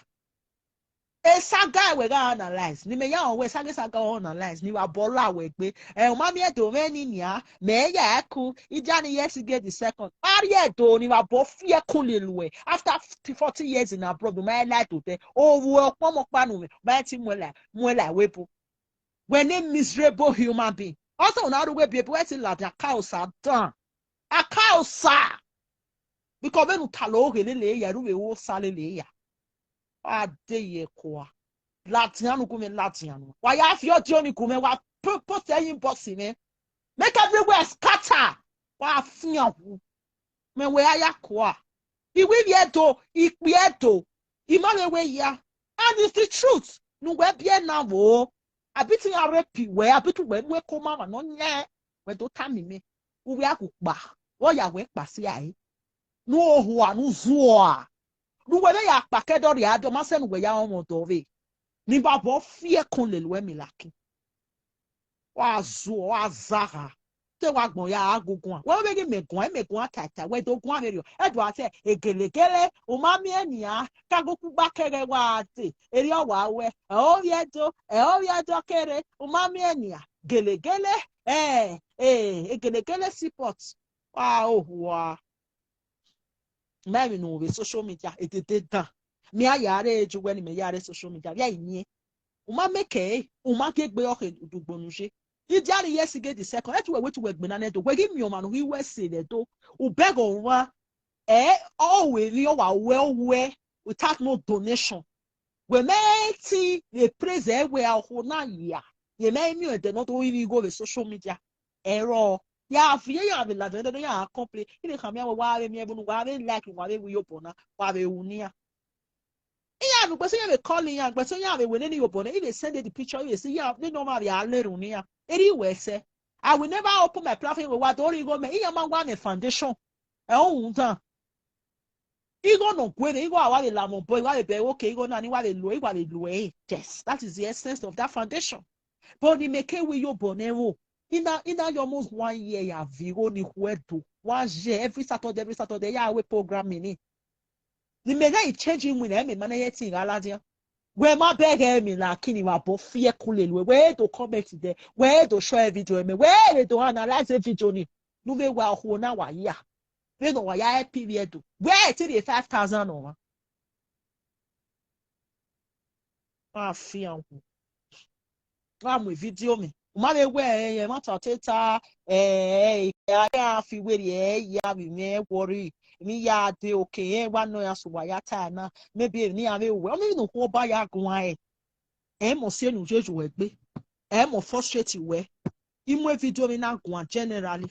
Esaga wẹ gha analyze, ne imẹ ya rẹn wẹ esaga, esaga ọ analyze, ne I vbe abọ la wẹ egbe. Ẹ, u ma miẹn Ẹdo mwẹ ni nian, mẹ ya ẹku, Idiani Yesige the second. A rrie Ẹdo, ne I vbe abọ fi ẹkun lele uẹ. After forty years in abroad, u ma i la Ẹdo dẹ. Ovbi uẹ ọkpọmọ ọkpa ne u mwẹ, u ma i ti mu ẹn la, mu ẹn la ẹvbo ebo. Wẹ ne miserable human being. Ọsẹ u na rre uwu ebiẹbi, wẹ te ladian akaosa dan. Akaosa. Because vbene u ta lo ghe lele ya, ru vbe ru osa lele ya. Wa de ye kua. Ladian nu gu mwẹ, ladian nu. Wa ya fi ọdiọn ni gu mwẹ, wa po-, post ẹ ye inbox mwẹ. Make everywhere scatter. Wa fian wu. Mẹ wẹ a ya kua. I wi vbi Ẹdo, I kpia Ẹdo. I ma vbe wẹ ya. And it's the truth. Ne uwẹ biẹ na vbo. Abi te iran rape wẹ, abi te uwẹ mu ẹko ma ọmwa ne ọ yẹn. Wẹ do tama imẹ. Uwẹ a gu kpa. Vbe ọ ya wẹ kpa si ae. Ne u hua, ne u zuọ a. Ne uwẹ vbe ya kpa ke ẹdẹ ọ rhie a dọ, ma sẹ ne uwẹ ya rọnmwẹ ọdọ vbe. Ne I vbe abọ fi ẹkun lele uẹ emila kin. Wa zuọ, wa zagha. Te wa gbọn ya gha gu guan. Wẹ vbe ghi mẹ guan, mẹ guan taita, wẹ do guan vberriọ. Ẹdua sẹ, egelegele, u ma miẹn nian, ka gu kugba kẹghẹ wa te, erriọ wa wẹ, ẹ ovbi Ẹdo, ẹ ovbi Ẹdo kere, u ma miẹn nian, gelegele, ẹ, ẹ, egelegele support. Wa ohua. Ma emwi ne u vbe social media, edede dan. Mẹ a ya rre ju wẹ ne imẹ ya rre social media, vbe a i miẹn. U ma make ẹre, u ma gie egbe ọkhe udugbọn ne u ye. Idiani Yesige the second, ẹ te uwẹ wẹ te uwẹ gbe na nẹ Ẹdo, wẹ ghi miẹn ọmwa ne u ghi wẹ sẹ vbe Ẹdo, u bẹghe ọmwa, ẹ, ọ wẹ emwi ọ wa wẹ, ọ wẹ without no donation. Wẹ mẹ te vbe praise ẹre wẹ a okhuo na ya, ye mẹ miẹn ẹdẹ ne ọ do rinmwian igho vbe social media. Ẹrọ, ya viẹ, ya vbe ladian, ya complain. I vbe khama iran wẹ wa vbe miẹn vbene uwa vbe like, uwa vbe ru iyobọ na, wa vbe ru ne iran. Iran nu gbẹsẹ iran vbe call iran, gbẹsẹ iran vbe wẹ nene iyobọ na, I vbe send the picture, I vbe sẹ iran, nene ọmwa vbe a na erhunmwu ne iran. Erha I wẹ sẹ. I will never open my platform wẹ wa do rhie igho mẹ, iran ma wa mwẹ foundation. Ẹ, ọ rhunmwuda. Igho ne ọ gu mwẹ, igho a wa vbe la mwẹ obọ, I wa vbe bẹghe, okay, igho na ne I wa vbe lo, I wa vbe lo ẹre. Yes, that is the essence of that foundation. But ne imẹ ke ru iyobọ nẹ vbo, I na, I na ye almost one year ya viọ igho ni khu Ẹdo. One year, every Saturday, every Saturday, ya wẹ program ni. Ne imẹ gha i change iwinna, ẹmwẹ ma na ye ẹtin gha ladian. Wẹ ma bẹghe emwi la kini wa bọ fi ẹkun lele uwẹ, wẹ do comment there, wẹ do share video ẹmwẹ, wẹ do analyze video ni. Ne u vbe wa okhuo na wa ya. Vbene ọ wa ya help ivbi Ẹdo. Wẹ te rhie five thousand ọmwa. Wa fian wu. Wa mu video mwẹ. U ma vbe wẹ ẹre, ẹmwata te ta, eh, a ya fi werriẹ, ẹ ya vbe mwẹ worry. Emwi ya dee, okay, ẹ wa nọ ya sẹ uwa ya ta na. Maybe emwi ne iran vbe wẹ, ọ miẹn ne okhuo ba ya guan ẹre. Ẹ mọ si enu ye uwẹ gbe. Ẹ mọ frustrate wẹ. I mu video mwẹ na guan generally.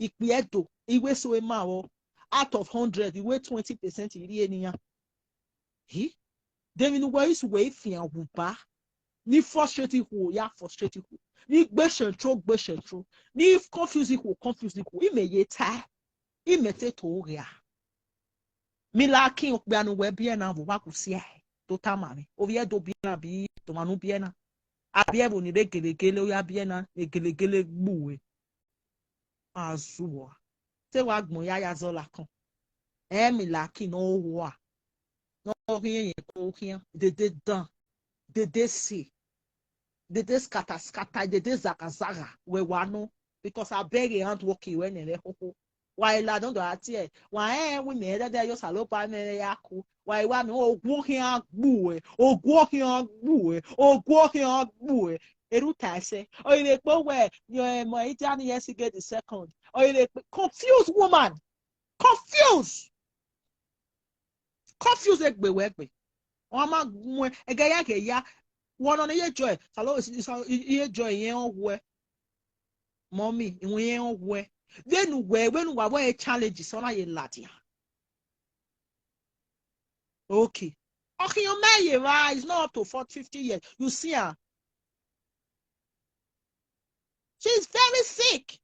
Ikpia Ẹdo, I wẹ eso ma vbọ, out of hundred, I wẹ twenty percent rhie ne iran. Hi? De emwi ne uwẹ i sẹ uwẹ i fian wu ba, ni frustrate ikhuo, ya frustrate ikhuo. Ni gbe central, gbe central. Ni confuse ikhuo, confuse ikhuo. Imẹ ye ta, imẹ te to gha. Mi la kin okpia ne uwẹ biẹ na vbe uwa gu sia ẹre, do tama mwẹ. Ovbi Ẹdo biẹ na bi, tọmwa ne u biẹ na. A biẹ vbe ni rre gelegele, u ya biẹ na, rre gelegele gbe uwẹ. A zuọ. Te wa gbọn ya ya zọ lakọn. Ẹ mi la kin ne ọ rua. Ne ọ khian yẹn ko khian. Dede dan. Dede se. Dede skata skata. Dede zaga zaga. Wẹ wa nọ. Because a bẹghe hand work wẹ nẹ vbe khokho. Wa i la dọndọn a tie. Wa rẹn wẹ imẹ dẹdẹ ye Osanobua mwẹ vbe ya ku. Wa i wa nọ, oguo khian gbe uwẹ. Oguo khian gbe uwẹ. Oguo khian gbe uwẹ. Erha u ta ẹsẹ. Ọ i vbe kpe wẹ, your, eh, Maida ni Yesige the second. Ọ i vbe kpe, confused woman. Confused. Confused egbe wẹ egbe. Ọ ma mu ẹghẹ ya, ẹghẹ ya. Wẹ nọ ne iye joy. Salo, iye joy yẹn ọ wẹ. Mommy, iwẹn yẹn ọ wẹ. Vbene uwẹ, vbene uwa wẹ challenges, ọ na ye ladian. Okay. Ọ khian mẹ ye evba, it's not up to forty, fifty years. You see her. She is very sick.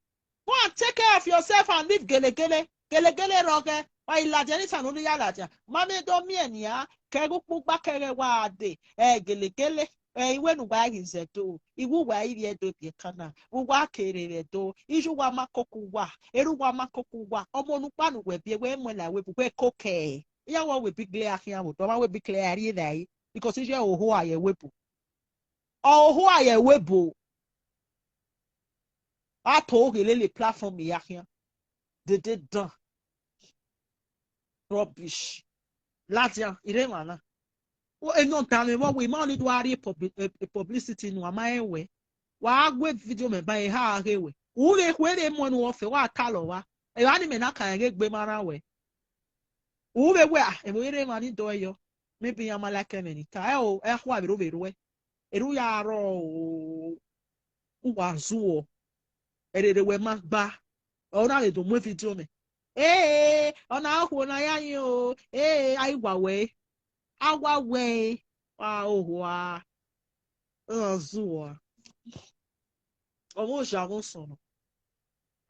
Go and take care of yourself and leave gelegele. Gelegele rọghẹ. Wa i ladian ni sanu ni ya ladian. Ma mẹ do miẹn nian, kẹ ẹghẹ ukpugba kẹ ẹghẹ wa dee. Ẹ gelegele. Ẹ, iwẹ ne uwa ghi zẹ do. Iwẹ uwa i rhie do biẹ kan na. Uwa kere vbe do. Iye uwa ma koko uwa. Erha uwa ma koko uwa. Ọmọ ne ukpa ne uwẹ biẹ, wẹ mu ẹn la wẹ bu, wẹ kokẹ. Iran wẹ wẹ bi gle a khian vbe odọ, ọmwa wẹ bi gle a rhie vbe ẹre. Because iye oho a ye wẹ bu. Oho a ye wẹ bu. A to ghe lele platform ya khian. Dede dan. Rubbish. Ladian, I rre emwa na. O, enọ danmwẹ vbe ọ wẹ, I ma ọni do a rhie publi-, eh, eh, publicity nu, a ma rẹn wẹ. Wa gu video mẹ ba, eha ghe wẹ. U vbe khuẹrhẹ mu ẹn ne uwẹ fẹ, wa talọ vba. Evba ni mẹ na ka rẹn ghe egbe ma rran wẹ. U vbe wẹ, ah, ẹvbo I rre emwa ni dọe yọ. Maybe iran ma like ẹmwẹ ne I ta. Ẹ o, ẹ khua vbe ro vbe ruẹ. Erha u ya rrọọ o, u wa zuọ, ẹrerre wẹ ma gba, ọ na vbe do mu video mẹ. Ee, ọ na okhuo ne a ya yin o, ee, a i wa wẹ, a wa wẹ, wa owa, ọ zuọ. Ọmọ oja vbe osọnọ.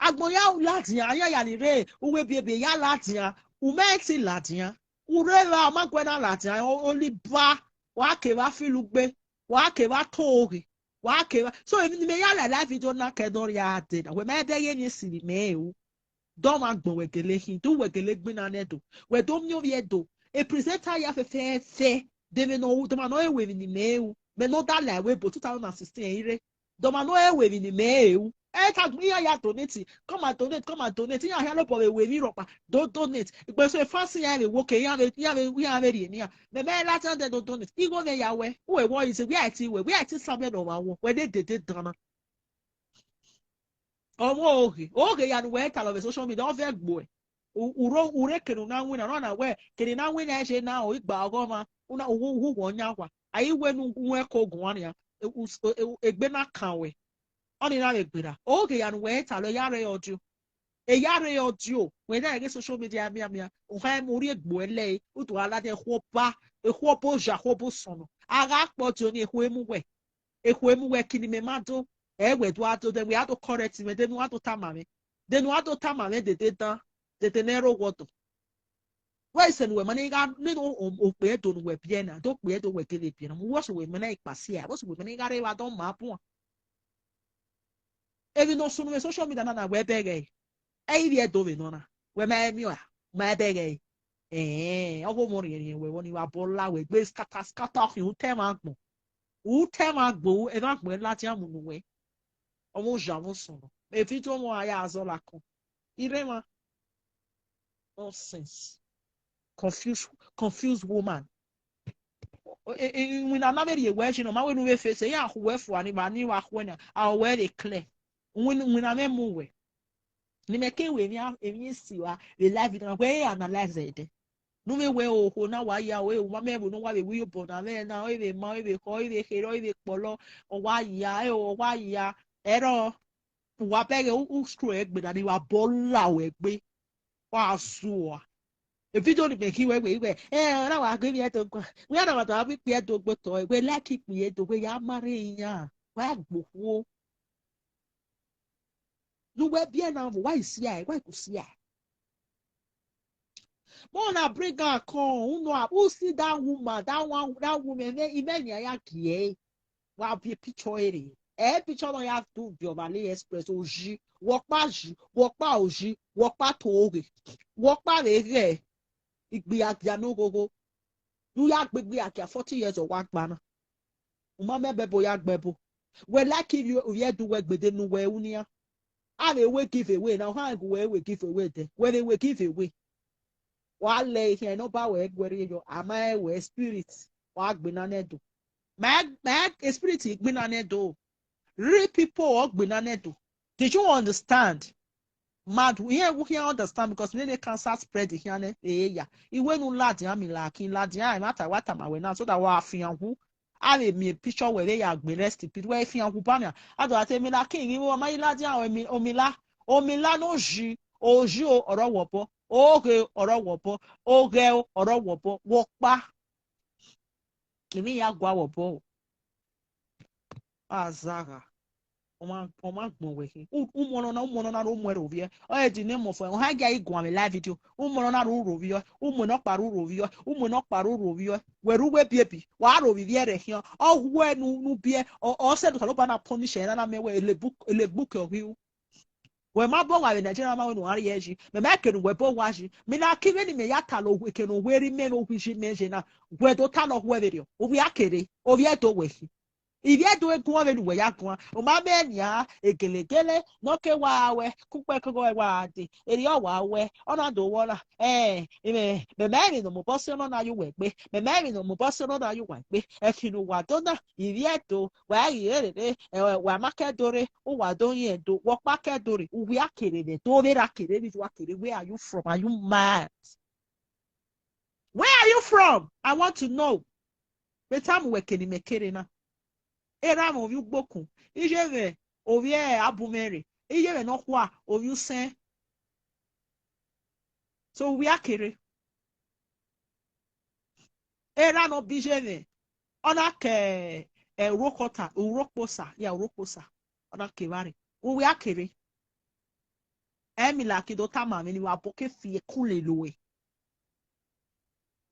Agbọn ya ladian, a ya ya ni rre, uwu ebiẹbiẹ ya ladian, u mẹ te ladian. U rre evba, ọ ma guẹ na ladian, o, o li ba, wa kevbe a feel ugbe, wa kevbe a to oghe, wa kevbe a. So, emwi ne imẹ ya la live video na kẹ ne ọ rhia dee na, wẹ ma ẹdẹ ye ni esi vbe imẹ ru. Dọ ọmwa agbọn wẹ gele khin, do wẹ gele gbinna ne Ẹdo. Wẹ do miẹn ovbi Ẹdo. E presenter ya fẹfẹfẹ, de emwi ne ọ ru, de ọmwa ne ọ re wẹ emwi ne imẹ ru. Mẹ ne ọ da la ẹvbo ebo two thousand and sixteen ẹre rre. De ọmwa ne ọ re wẹ emwi ne imẹ ru. Ẹ ta iran ya donate, come and donate, come and donate. Iran hia lobọ vbe wẹ emwi rhọkpa, do donate. Ikpe so e fans iran vbe wo ke, iran vbe, iran vbe, iran vbe rhie ne iran. Mẹ, mẹ ladian dẹ do donate. Igho mwẹ ya wẹ, uwẹ wẹ ọre ize, wẹ a i te wẹ, wẹ a i te samẹ ne ọmwa wọ, wẹ ne dede dan na. Ọmọ oghe, oghe ya ne uwẹ talọ vbe social media, ọ vẹ gbe uẹ. U, u rho, u rre eke ne u na winna, ọ na wẹ, eke ne I na winna ẹse na, ọ i gba ọghọmwa, u na, u, u, u wẹ ọyan wa. A i wẹ ne u wẹ ko guan nian, e, u, e, e, egbe na kan wẹ. Ọnii na vbe gberra. Oghe ya ne uwẹ talọ, ya rre audio. E ya rre audio. Wẹ na ghe social media mian mian. U kha mu rhie egbe uẹ lẹe, u do gha ladian ekhọe ọba, ekhọe ọba oya, ekhọe ọba osọnọ. A gha kpọ audio ni, ekhọe mu wẹ. Ekhọe mu wẹ, eke ne imẹ ma do, ẹ wẹ do a do, then wẹ a do correct mwẹ, then u a do tama mwẹ. Then u a do tama mwẹ dede dan, dede ne ẹ rre owa ọdọ. Wẹ i sẹ ne uwẹ ma na gha, nene o, o, okpia Ẹdo ne uwẹ biẹ na, do okpia Ẹdo wẹ gele biẹ na, mu wẹ ọsẹ uwẹ ma na ikpa sia, wẹ ọsẹ uwẹ ma na gha rre evba dọ ma buan. Emwi ne ọ sunu vbe social media na na wẹ bẹghe ẹre. Ẹ i vbiẹ do vbe nọ na. Wẹ ma miẹn ọa, ma bẹghe ẹre. Ẹẹn, ọghe ọmọ rhiẹnrhiẹn wẹ vbọ ni wa bọ la wẹ egbe skata skata ọkhian, u ta ẹmwẹ agbọn. U ta ẹmwẹ agbọn, ẹmwẹ agbọn ladian mu ne uwẹ. Ọmọ oya vbe sunu. Evidio ọmọ a ya zọ lakọn. I rre emwa. Nonsense. Confused, confused woman. Iwinna na vbe rhie wẹ ẹre, ọ ma wẹ ne u vbe face, iran khu wẹ fua ni, ba ni wa khuẹ na, a wẹ vbe clear. Iwinna mwẹ mu wẹ. Ne imẹ ke wẹ emwi, emwi esi wa vbe live na, wẹ e analyze ẹdẹ. Ne u vbe wẹ okhuo na wa ya, ọre u ma mẹ vbe ne ọ wa vbe wi obọ na vbe na, ọ vbe ma, ọ vbe khọ, ọ vbe kherhe, ọ vbe kpọlọ, ọ wa ya, ẹ, ọ wa ya, ẹrọ, u wa bẹghe, u, u scroll ẹgbẹ na, ne wa bọ la wẹ egbe. Wa zua. E video ni mẹ khin wẹ, wẹ, wẹ, ẹ, ọ na wa gbe vbiẹ do gba. Wẹ na wa da vbe ikpia do gbe otọ, wẹ like ikpia do, wẹ ya ma rre iran, wa gbe okhuo. Ne uwẹ biẹ na vbo, wa i sia ẹre, wa i ku sia ẹre. Mo na bring am come, u know, u see that woman, that one, that woman, imẹ, imẹ nian ya gie ẹre. Wa viọ picture ẹre. Ẹ picture nọ ya do viọ vbe AliExpress, oji, wẹ ọkpa ji, wẹ ọkpa oji, wẹ ọkpa to oghe, wẹ ọkpa vbe ghẹ igbiagia ne oghogho. Ne u ya gbe igbiagia forty years ọ wa gba na. U ma mẹ ẹbẹbo ya gbe ẹbo. Wẹ like ivbi, ivbi Ẹdo wẹ gbede ne uwẹ ru nian. A vbe wẹ give away na, ọ khama wẹ wẹ give away dẹ. Wẹ vbe wẹ give away. Wa lẹ ehian ne ọ ba wẹ guẹ rrie yọ, a ma rẹn wẹ spirit, wa gbe na ne Ẹdo. Ma, ma spirit gbe na ne Ẹdo. Real people ọ gbe na ne Ẹdo. Did you understand? Mad, iran wu khian understand because nene cancer spread khian nẹ, e ya. I wẹ ne u ladian mi la kin ladian, ẹmwata wa tama wẹ na, so that wa fian wu. A vbe miẹn picture wẹ vbe ya gbe rest in peace. Wẹ fian wu ba mia. A do a te mi la kin ghi vbe ma i ladian o, mi, o mi la. O mi la ne oji, oji o, ọre ọ wẹ obọ. Oghe ọre ọ wẹ obọ. Oghẹ o, ọre ọ wẹ obọ. Wẹ ọkpa. Emwi ya gua wẹ obọ o. Azagha. Ọ ma, ọ ma gbọn wẹ khin. U, u mu ọnọ na, u mu ọnọ na ro muẹn rre ovbiẹ. Ọ i di ne mọ fo, ọ ha gia i guan vbe live video. U mu ọnọ na ro rre ovbiẹ, u mu nọkpa ro rre ovbiẹ, u mu nọkpa ro rre ovbiẹ. Wẹ rre uwu ebiebi, wa rre ovbi ivbi ẹre khian. Ọ wẹ ne u, ne u biẹ, ọ, ọ sẹ ne Osanobua na punish ẹre, na na miẹn wẹ ele bu, ele gbuke ọ ghi ru. Wẹ ma bọ owa vbe Nigeria, ma wẹ ne u gha rrie yi. Mẹ ma kere ne uwẹ bọ owa yi. Mẹ na kin vbene imẹ ya talọ eke ne uwẹ rhie imẹ vbe owa iji mẹ ye na. Wẹ do talọ khuẹ vberriọ. Uwẹ a kere, ovbi Ẹdo wẹ khin. Ivbi Ẹdo i guan vbene uwẹ ya guan. U ma miẹn nian, egelegele, ne ọ ke wa wẹ, ke ukpẹ ke wa de. Erriọ wa wẹ, ọ na do wẹ ọna. Ẹn, mẹ, mẹ ma emwi ne ọ mobọ sẹ ọnọna ye uwẹ egbe. Mẹ ma emwi ne ọ mobọ sẹ ọnọna ye uwa egbe. Ẹkhin ne uwa do na, ivbi Ẹdo, wa ghi rherere, ẹ, wa ma ke Ẹdo rre, uwa do rẹn Ẹdo, wẹ ọkpa ke Ẹdo rre, uwẹ a kere vbe Ẹdo, vbe erha kere, vbe uwa kere, where are you from? Are you mad? Where are you from? I want to know. Vbe tama uwẹ eke ne imẹ kere na. Erha mwẹ ovbi ugbokun, iye mwẹ ovbi abumwẹre, iye mwẹ nọkhua ovbi usẹn. So uwẹ a kere. Erha ne ọ biẹ iye mwẹ, ọ na ke, ẹ, urhokhọta, urhokposa, ya urhokposa, ọ na ke evbare. Uwẹ a kere. Ẹ mi la ke do tama mwẹ ne wa bọ ke fi ẹkun lele uwẹ.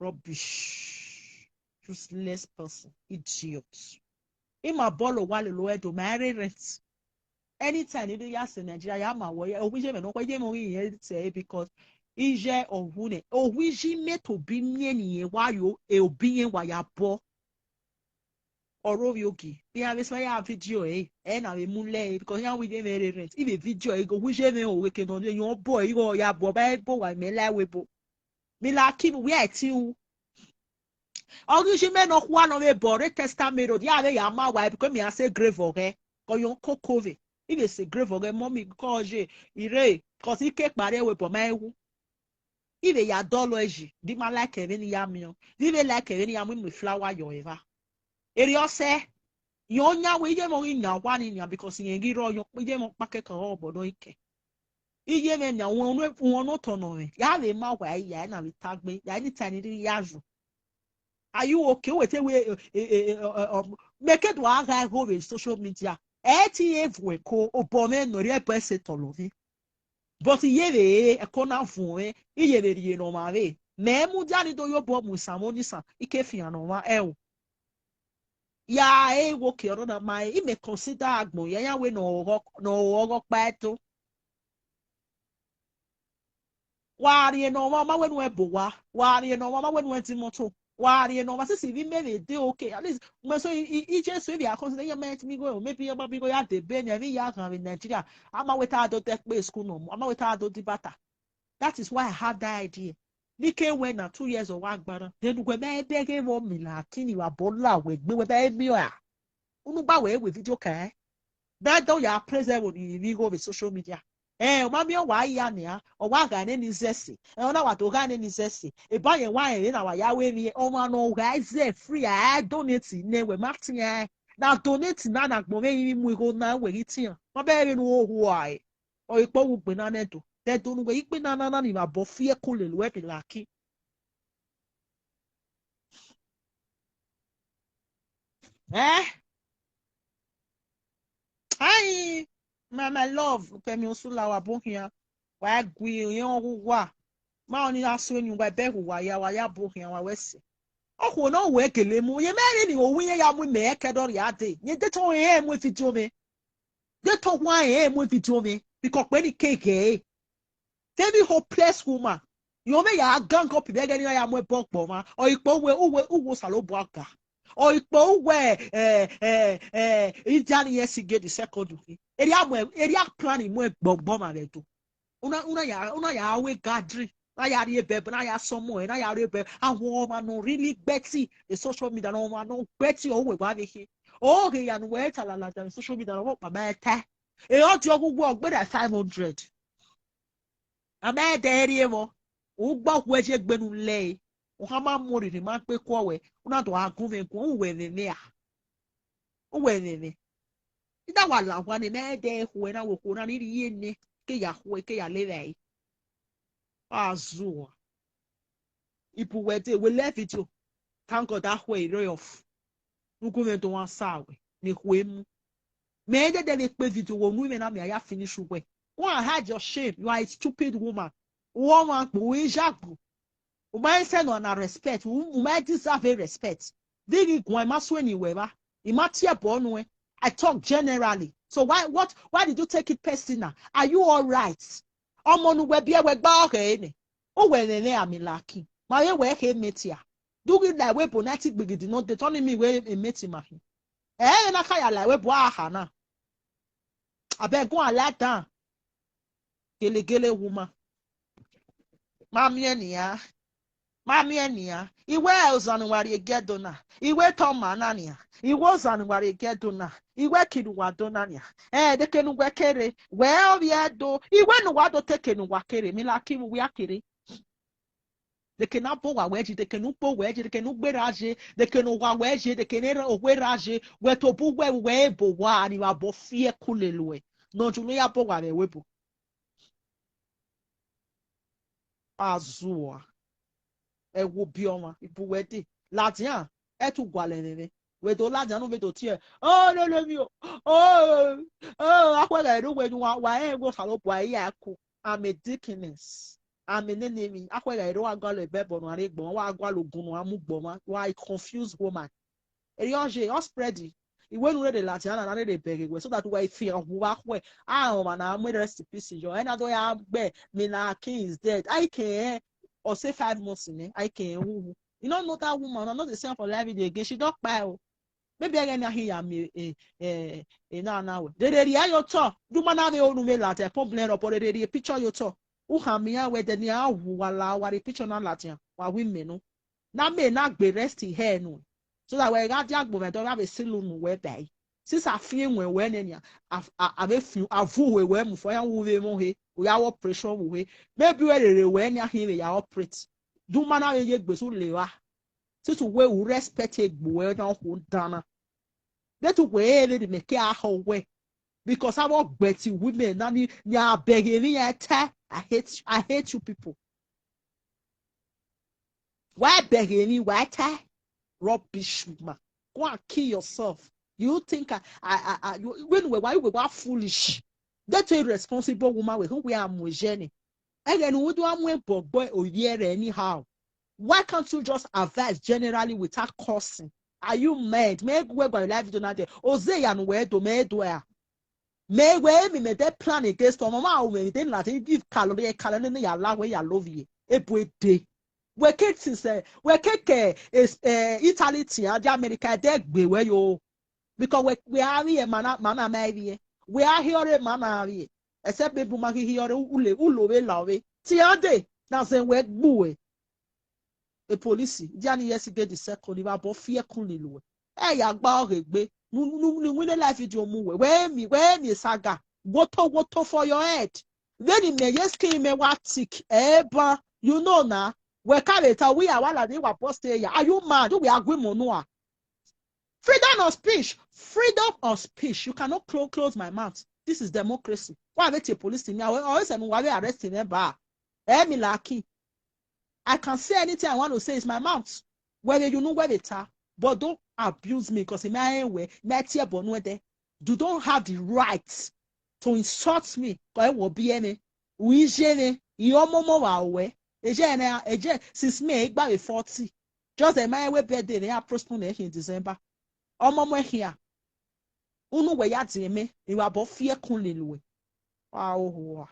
Rubbish. Useless person. Idiot. I ma bọlọ owa lele Ẹdo, ma rre rent. Anytime ne I do ya sẹ Nigeria, ya ma wẹ, ovbi iye mwẹ nọkhua, iye mwẹ ọ ghi rẹn sẹ, because iye ọvbu nẹ, ovbi iye mwẹ tobọ miẹn ne irẹn wa yo, e obọ irẹn wa ya bọ. Ọ rre ovbi ogie, iran vbe sẹ ya video ẹre, ẹ na vbe mu lẹ ẹre, because iran wẹ iye mwẹ rre rent, I vbe video ẹre, ovbi iye mwẹ o, eke ne ọ rre, ọ bọ ẹre, igho ya bọ, ba ẹre bọ owa, imẹ la ẹvbo ebo. Mi la ki vbe uwẹ ẹtin ru. Ọ ghi iye mwẹ nọkhua ne ọ vbe bọ rre Testa Main Road, ya vbe ya ma wa, because mẹ a sẹ grave ọghẹ, ke ọ yọn koko vbe. I vbe sẹ grave ọghẹ, mummy, ke ọ ye, I rre, because I ke kpa rre ẹvbo ebo ma wu. I vbe ya dọlọ ẹe yi, de I ma like ẹmwẹ ne I ya miẹn, de I vbe like ẹmwẹ ne I ya mu, I mu flower yọ evba. Erriọ sẹ, yọn yan wẹ iye mwẹ ọ ghi yan owa ni nian, because irẹn ghi rrọọ, yọn iye mwẹ ọkpa kẹkan ọre obọ nọ i kẹ. Iye mwẹ nian, wọn, wọn ne otọ nọ mwẹ, ya vbe ma wa ya, na vbe ta gbe, ya ni ta ni rhirhi ya yu. Are you okay? Wẹ te wẹ, mẹ ke do a gha igho vbe social media. Ẹ te irẹn vuọn ẹko, obọ mwẹ nọ, erriọ ẹbọ ẹse tọlọ mwẹ. But iye vbe ẹko na vuọn mwẹ, iye vbe rhie ne ọmwa vbe. Mẹ mudia ni do ye obọ mu isan vbe onisan, I ke fian ne ọmwa ẹo. Ya e wo ke ọnọna ma e, imẹ consider agbọn ya, ya wẹ ne ọ ghọ, ne ọ ghọ kpa ẹto. Wa rhie ne ọmwa, ọ ma wẹ ne uwẹ bo owa. Wa rhie ne ọmwa, ọ ma wẹ ne uwẹ di imoto. Wa rhie ne ọmwa, sisi vbe imẹ vbe de okay. At least, mẹ so i, i, i Jesu ivbi a consider, iran ma let me go, maybe iran ma bi go ya debe ne, emwi ya ghan vbe Nigeria. A ma wẹ te a do de ẹkpe school nọ mu, a ma wẹ te a do de ibata. That is why I have that idea. Nike wẹ na two years ọ wa gba na. Then wẹ ma bẹghe vbe ọmilaki ni wa bọ la wẹ gbe, wẹ ma miẹn ọa. Unu gba wẹ wẹ video kan. That don ya praise ẹvbo ni vbe igho vbe social media. Eh, ọ ma miẹn wa ya nia, ọ wa gha nene izẹse. Eh, ọ na wa do gha nene izẹse. Eba yẹn wa rẹn vbe na wa ya wẹ emwi, ọmwa ne ọ gha zẹ free, a donate nẹ, wẹ ma tian. Na donate na, na gbọn vbe emwi mu igho na, wẹ ghi tian. Ma bẹghe vbene u ho hua ẹre. Ọ ikpọ wu gbe na nẹ do. Then do ne uwẹ ikpe na na na ni vbe abọ fi ẹko lele uwẹ de laki. Eh? Ai, my, my love, Femi Osula, wa bun khian. Wa gui irẹn ọghughua. Ma ọni a so eni uwa ẹbẹ hu wa ya, wa ya bun khian, wa wẹ sẹ. Okhuo ne ọ wẹ gele mu, ye mẹ rhie ni owu iran ya mu imẹ ẹkẹ dọ rhia dee. Ye de te ọ rẹn mu video mwẹ. De te ọ wa rẹn mu video mwẹ. Because kpe ni ke ghẹ ẹre. Te emwi hopeless woman. Yọ mwẹ ya gang up vbe ẹghẹ ne iran ya mu ẹbọ gbe ọmwa. Ọ ikpọ uwẹ, uwẹ, uwẹ Osanobua ga. Ọ ikpọ uwẹ, eh, eh, eh, Ida ni yẹn si gate second khin. Erriọ mu, erriọ plan mu ẹgbọgbọ ma vbe do. Una, una ya, una ya wẹ gathering. Na ya rhie bẹbẹ, na ya sọmọ, na ya rhie bẹbẹ. Àwọn ọmọ nọ really gbẹti, the social media, na ọmọ nọ gbẹti, ọ wẹ wa vbe khin. Ọ ghe ya ne uwẹ ta lala da social media, na ọmọ kpa ma ta. E ọ di ọghughua, ọ gbe da five hundred. A ma dẹ rhie vbọ, u gba okhuo ẹzegbe ne u lẹe, u khama mu orrirri ma kpe kuọ wẹ, u na do gha gun mwẹ guan, u wẹ ẹmwẹ mwẹ a? U wẹ ẹmwẹ mwẹ? I da wa la owa ne mẹ dẹ khuẹ na, wẹ okhuo na ni rhie nẹ, ke ya khuẹ, ke ya lele ẹre. A zuọ. Ibu wẹ dee, wẹ lẹ video. Thank God, a khuẹ i rre off. Ne u gu mwẹ do wan sa wẹ, ne khuẹ mu. Mẹ dẹdẹ vbe kpe video, wẹ unu mwẹ na, mẹ a ya finish uwẹ. Go and hide your shame. You are a stupid woman. U ọmwa gbo, u ija gbo. U ma sẹ nọ na respect. U, u ma deserve a respect. Vbe I ghi guan, I ma suẹn ne wẹ evba. I ma tie ẹbọ nuẹn. I talk generally. So why, what, why did you take it personal? Are you all right? Ọmọ ne uwẹ biẹ wẹ gba ọghẹ nẹ. U wẹ ẹmwẹ mwẹ a mi laki. Ma vbe wẹ khe mate a. Do ghi la ẹvbo ebo na ti gbigidi nọ de, tọni mi wẹ mate ma khin. Ẹ, ẹre na kha ya la ẹvbo ebo a kha na. Abeg go and lie down. Gelegele woman. Ma miẹn nian. Ma miẹn nian. I wẹ ozan ne uwa rhie gie Ẹdo na. I wẹ te ọma na nian. I wẹ ozan ne uwa rhie gie Ẹdo na. I wẹ eke ne uwa do na nian. Ẹ, de eke ne uwẹ kere. Wẹ ovbi Ẹdo. I wẹ ne uwa do te eke ne uwa kere. Mi laki vbe uwẹ a kere. De eke ne a bọ owa wẹ yi, de eke ne u kpo wẹ yi, de eke ne u gbe ra ye, de eke ne owa wẹ ye, de eke ne owa ra ye, wẹ tobọ uwẹ, wẹ ebo owa ni vbe abọ fi ẹko lele uẹ. Ne ọ ju ne ọ ya bọ owa vbe ẹvbo ebo. A zuọ a. Ẹ wo bi ọmwa, ibu wẹ dee. Ladian, ẹ tu gualọ ẹmwẹ mwẹ. Wẹ do ladian ne u vbe do tie, "Oh, no, no, mi o. Oh, oh, akhuẹ ghẹ rre uwẹ, wa, wa rẹn wẹ Osanobua, I ya ku. I'm a deaconess. I'm a nene emwi." Akhuẹ ghẹ rre, wa gualọ Bible ne a rre gbọmwa, wa gualọ ogun ne a mu gbọmwa. You are a confused woman. Erriọ ye, ọ spread. I wẹ ne u rherhe ladian na, na rherhe bẹghe wẹ, so that wa fi ọhun vbe akhuẹ. A ọmwa na mu rest in peace yọ. Ẹ na do ya gbe, mi na king is dead. I can, ọ sẹ five months nẹ, I can hu hu. You no know that woman, I no dey see am for live video again. She don kpai o. Maybe ẹghẹ ne a hin ya miẹn, eh, eh, eh, na, na wẹ. Rherhe rhie ye otọ. Du ma na vbe onu vbe ladian, problem rọ, but rherhe rhie picture ye otọ. U khama iran wẹ ẹdẹ ne iran wu, wa la, wa rhie picture na ladian, wa wi mẹ nu. Na mẹ na gbe rest hẹ nu. So that wẹ gha dia agbọn mwẹ dọ, vbe sẹ unu wẹ ba ẹre. Since a fian ẹwẹn wẹ nẹ nian, a, a, a vbe fi, a vu uhe wẹ mu fo, iran wu vbe emọ he, u ya ru operation vbe uhe. Maybe wẹ rherhe wẹ nian khin vbe ya operate. Du ma na vbe ye egbe su le evba. Since uwẹ u respect egbe uwẹ na, okhuo dan na. Deghẹ uwẹ rherhe ne imẹ ke a họ uwẹ. Because avbe ọgbẹti women na ni, ni a bẹghe emwi iran ta. I hate, I hate you people. Wa bẹghe emwi wa ta. Rubbish woman. Go and kill yourself. You think I, I, I, I, you, when we were, we were foolish. That irresponsible woman, we, who we are mu journey. Ẹghẹ ne u do a mu ẹbọ gbe ovbi ẹre anyhow. Why can't you just advise generally without cursing? Are you mad? Mẹ gu wẹ gba live video na dẹ. Oze ya nu wẹ do, mẹ do a. Mẹ wẹ emi mẹ de plan against ọmọ ma, o mẹ de na de give kalori, kalori ne ya la wẹ ya lovie. Ebu ede. Wẹ ke since, eh, wẹ ke ke, eh, Italy tian de America de gbe wẹ yo. Because wẹ, wẹ a vbiẹ ma na, ma na ma vbiẹ. Wẹ a hiọre ma na vbiẹ. Except maybe u ma ghi hiọre, u le, u lo vbe la ovbe. Tian de, na zẹ wẹ gbu wẹ. E police, dia ni yes get the second, ni vbe abọ fi ẹkun lele uwẹ. Ẹ ya gba ọghe egbe, ni, ni, ni winna live video mu wẹ. Wẹ mi, wẹ mi saga. Woto, woto for your head. Vbene imẹ ye skin mẹ wa thick, ẹ ban, you know na. Wẹ ka vbe ta, uwi a wa ladian, wa bust eya. Are you mad? Uwi a gu imẹ unu a? Freedom of speech. Freedom of speech. You cannot clo-, close my mouth. This is democracy. Wa vbe tie police me, or else wa vbe arrest me ba. Ẹ mi lucky. I can say anything I want to say. It's my mouth. Whether you know where they are, but don't abuse me because in my way, my tear bonu there. You don't have the right to insult me. Because I will be any. We jene, you momo wa we. Eje na, eje, since me, egba be forty. Just a my way birthday, they are postponed in December. Ọmọ ọmọ ẹkhin a. Unu wẹ ya die mẹ, I vbe abọ fi ẹkun lele uwẹ. Wa oho a.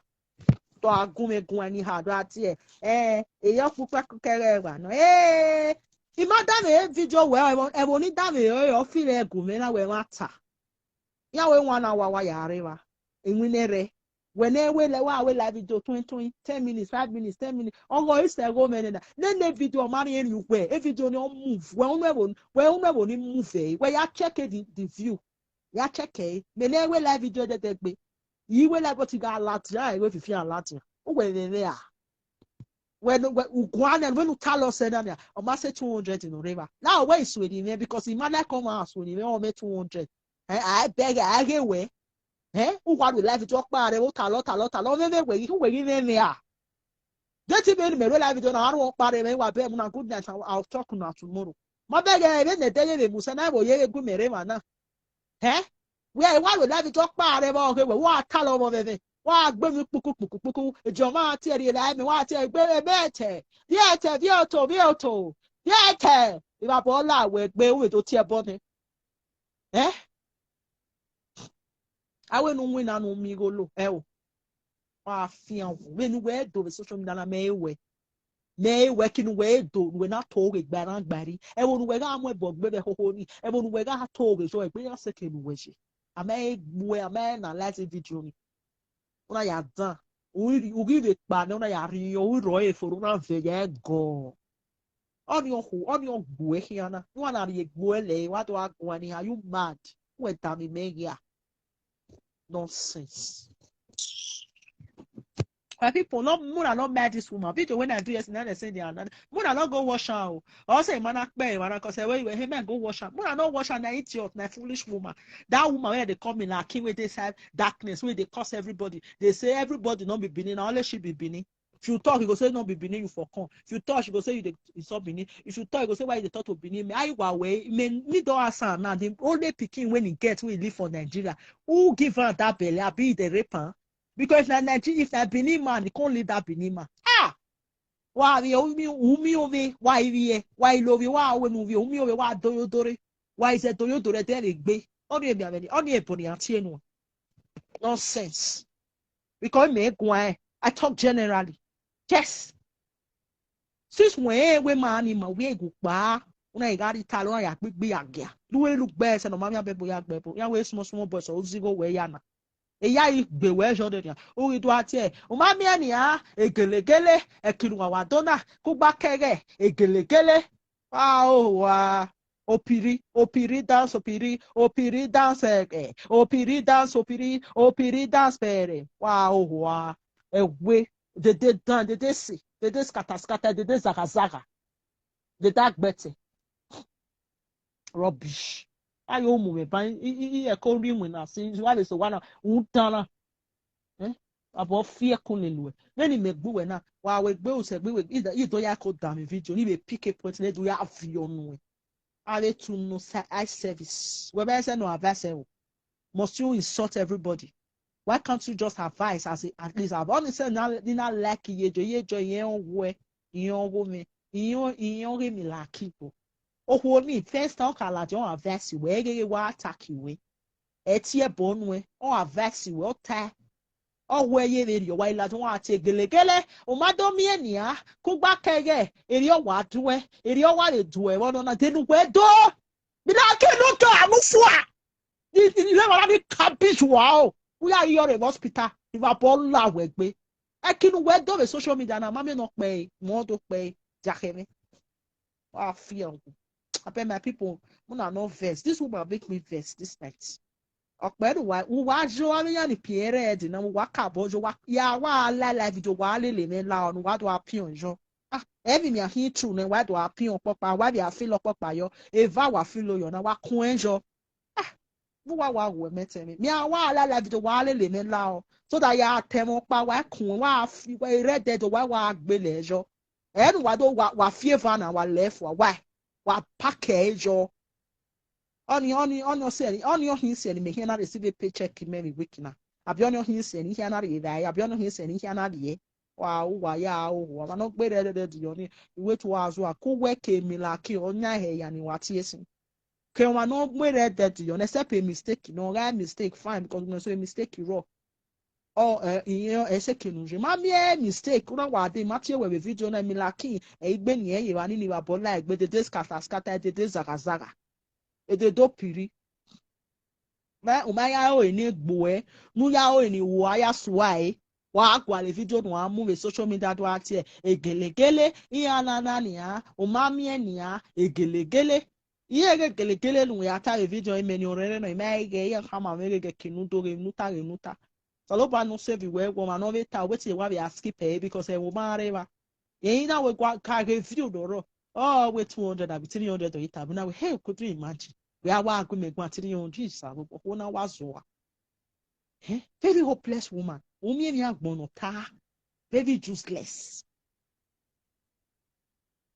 Tọ a gun mwẹ gun ẹni ha do a tie. Eh, eya ọkpukpa kẹghẹ wa nọ. Eh, I ma da mwẹ video wẹ, ẹvbo, ẹvbo ni da mwẹ, ọ fi rẹ gu mwẹ na wẹ mwa ta. Iran wẹ wan na wa wa ya rre evba. Iwinna rẹ. Wẹ ne wẹ lẹ wa wẹ live video twenty, twenty, ten minutes, five minutes, ten minutes. Ọghe ọre sẹ gho mwẹ nena. Nene video ọ ma rhie emwi uwẹ. E video ni ọ move. Wẹ unu ẹvbo, wẹ unu ẹvbo ni move ẹre. Wẹ ya check the, the view. Ya check ẹre. Mẹ ne wẹ live video dẹdẹ gbe. I wẹ live but I gha ladian, I wẹ fifian ladian. Uwẹ vbe vbe a. Wẹ no, wẹ uguan nẹ, wẹ ne u ta lọ sẹ na nia. Ọ ma sẹ two hundred nọ rre evba. Na wẹ i suẹn mwẹ because I ma like ọmwa suẹn mwẹ, ọ mẹ two hundred. Eh, a bẹghe, a ghe wẹ. Eh, u wa ru live video ọkpa rẹ, u ta lọ, ta lọ, ta lọ, vbe vbe wẹ ghi, wẹ ghi vbe vbe a. Deti vbe ne mẹ ru live video na, a ru ọkpa rẹ, mẹ wa bẹ mu na, good night, I'll, I'll talk una tomorrow. Ma bẹghe vbe ne ẹdẹ ye vbe mu sẹ na, vbe ọ ye vbe gu mẹ rre emwa na. Eh? Wẹ wa ru live video ọkpa rẹ vbe ọghe wẹ, wa ta lọ vbe vbe. Wa gbe mu kpuku, kpuku, kpuku. Eje ọmwa tie rhie la mẹ, wa tie gbe mẹ ẹtẹ. Viẹ ẹtẹ, viẹ oto, viẹ oto. Viẹ ẹtẹ. Evba bọ la wẹ gbe, u vbe do tie ẹbọ nẹ. Eh? Avbe ne u winna ne u miẹn igho lo, ẹ o. Wa fian wu. Vbene uwẹ do vbe social media na, mẹ i wẹ. Mẹ i wẹ kene uwẹ do, ne uwẹ na to ghe gba na gba rri. Ẹvbo ne uwẹ gha mu ẹbọ gbe vbe ẹhoho ni. Ẹvbo ne uwẹ gha to ghe zọ, egbe iran sẹ ke ne uwẹ ye. A ma he gbe uẹ, a ma he analyze video ni. Una ya dan. U ghi, u ghi vbe kpa nẹ, una ya rhiọn, u rhie ẹre fo, una vẹ ya ẹgọ. Ọnii ọ khu, ọnii ọ gbe uẹ khian na. Uwa na rhie egbe uẹ lẹ, wa do gha guan ni, are you mad? Uwẹ danmwẹ imẹ hia. Nonsense. My people, no, mura no mad this woman. Video when I do yesterday, they say they are not. Mura no go wash her o. Or say, man, I pay, man, 'cause I wait, wait, hey, man, go wash her. Mura no wash her, na idiot, na foolish woman. That woman where they call me like king with this side darkness, where they curse everybody. They say everybody not be Benin, na only she be Benin. If you talk, he go say no be Benin you for come. If you talk, she go say you dey insult Benin. If you talk, he go say why you dey talk to Benin. Me, I wa we, me, me don ask am now. The only pikin when he get, we live for Nigeria. Who give am that belle? Abi he dey rape am? Because if na Nigeria, if na Benin man, he can't leave that Benin man. Ah! Wa vbe umi, umi ove, wa ivie, wa ilovie, wa we nu vie, umi ove, wa doyo dore. Wa ize doyo dore de vbe gbe. Oni emi aveni, oni eboni atie nu. Nonsense. Because me guan, I talk generally. Yes. Since when we man ni ma we gu kpa, una i gha rhie Italy, una ya gbigbi ya gia. Lu we lu gbe ẹse ne ọ ma miẹn abẹbo ya gbe ẹbo. Ya we small small boys, ọ zigho wẹ ya na. Eya i gbe wẹ zọ de nia. U ghi do a tie, u ma miẹn nia, egelegele, ẹkiruan wa do na, kugba kẹghẹ, egelegele. Wa o wa. Opiri, opiri dance, opiri, opiri dance, eh, eh, opiri dance, opiri, opiri dance, pẹrẹ. Wa o wa. Ẹwe, dede dan, dede si, dede skata skata, dede zagha zagha, dede agbẹtẹ. Rubbish. Aye, u mu mwẹ ban, i, i, i, ẹko rri iwinna sin, wa vbe sẹ owa na, u dan na. Eh? Abọ fi ẹkun lele uẹ. Vbene imẹ gbe uẹ na, wa wẹ gbe usẹ gbe uẹ, i do ya ko danmwẹ video, ni vbe pick a point, ne do ya viọ nuẹn. Avbe two no sa-, eye service. Wẹ vbe sẹ no advice ẹvbo. Must you insult everybody? Why can't you just advise as a, at least have on say na, ni na like Iyejo, Iyejo, iye ọ wẹ, iye ọ wo mwẹ, iye ọ, iye ọ ghe mi like igbo. Okhuo ni first time ọ ka ladian, ọ advice wẹ, gheghe wa attack wẹ. Ẹ tie ẹbọ nuẹn, ọ advice wẹ, ọ tae. Ọ wẹ ye vberriọ, wa i ladian, ọ wa tie gelegele, u ma do miẹn nian, kugba kẹghẹ, erriọ wa duẹ, erriọ wa vbe duẹ vbe ọnọna, de ne uwẹ do. Milaki ne u do a mu fua. Ni, ni, ni, lẹ wa na ni kabish wa o. U ya ghi ọre vbe hospital, ivabọ la wẹ gbe. Ẹki ne uwẹ do vbe social media na, ma miẹn ne ọ kpẹre, mẹ ọ do kpẹre, diakhẹ mwẹ. Wa fear uwu. Abeg, my people, una no vex. This woman make me vex this night. Ọkpẹ ne uwa, uwa yo avbe iran ni pie rẹ ẹdẹ na, uwa kabọ yo, wa, ya wa la live video, wa lele mwẹ la ọnọ, wa do a piọn yọ. Ah, emwi mia khin true nẹ, wa do a piọn ọkpọkpa, wa vbe a feel ọkpọkpa yọ, eva wa feel yọ na, wa kuẹn yọ. Ah, vbe uwa wa ru ẹmwẹtẹ mwẹ. Mia wa la live video, wa lele mwẹ la ọ. So that ya tẹ ẹmwẹ ọkpa, wa kuẹn, wa fi, wa rẹ ẹdẹdẹ, wa, wa gbele yọ. Ẹ ne uwa do, wa, wa fi eva na, wa lẹ fua, wa, wa pack ẹre yọ. Ọni, ọni, ọni ọ sẹ, ọni ọ hin sẹ ne mẹ khian na receive paycheck mẹ vbe week na. Abi ọni ọ hin sẹ ne I khian na rhie evbare, abi ọni ọ hin sẹ ne I khian na rhie. Wa, uwa ya, uwa, ọmwa ne ọ gbe rẹ ẹdẹdẹ yọ ni, I wẹ te uwa zua, ku wẹ ke Milaki, ọ yan hẹ ya ni wa tie sin. Ke ọmwa ne ọ gbe rẹ ẹdẹdẹ yọ, except a mistake, ne ọ gha mistake, fine, because when so a mistake rọ, ọ, ẹ, ẹ, ẹ sẹ ke ne u ye. Ma miẹn mistake, u na wa dee, ma tie wẹ vbe video na, Milaki, ẹ i gbe ni ẹ ye evba ni, ni vbe abọ la egbe, dede scatter scatter, dede zagha zagha. Dede do piri. Mẹ, u ma ya ro eni egbe uẹ, ne u ya ro eni uwa ya sua ẹre. Wa gualọ video ne uwa mu vbe social media do a tie, egelegele, iran na na nian, u ma miẹn nian, egelegele. Iran ghe gelegele ne uwẹ ya ta vbe video, imẹ ni ọrẹrẹ nọ, I ma ghe, iran khama mwẹ ghe ghe ke ne u do, ghe ne u ta, ghe ne u ta. Osanobua ne ọ save wẹ, wẹ ọmwa ne ọ vbe ta, wẹ te wa vbe a skip ẹre, because ẹmwẹ ma rre evba. Ẹre na wẹ gua ka ghe video ne ọ rrọọ, ọ wẹ two hundred abi three hundred ọ i ta, vbe na wẹ, hey, could you imagine? Wẹ a wa gu imẹ guan three hundred, Osanobua, okhuo na wa zọa. Eh? Very hopeless woman. U miẹn emwi agbọn ne ọ ta. Very useless.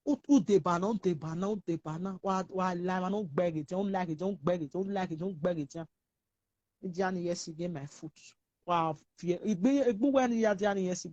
U, u deba na, u deba na, u deba na. Wa, wa la emwa ne ọ gbe ghe edian, u la ghe edian, u gbe ghe edian, u la ghe edian, u gbe ghe edian. Dia ni ye ẹse ghe my foot. Wa fi egbe, egbe uwẹ ni ya dia ni ye ẹse.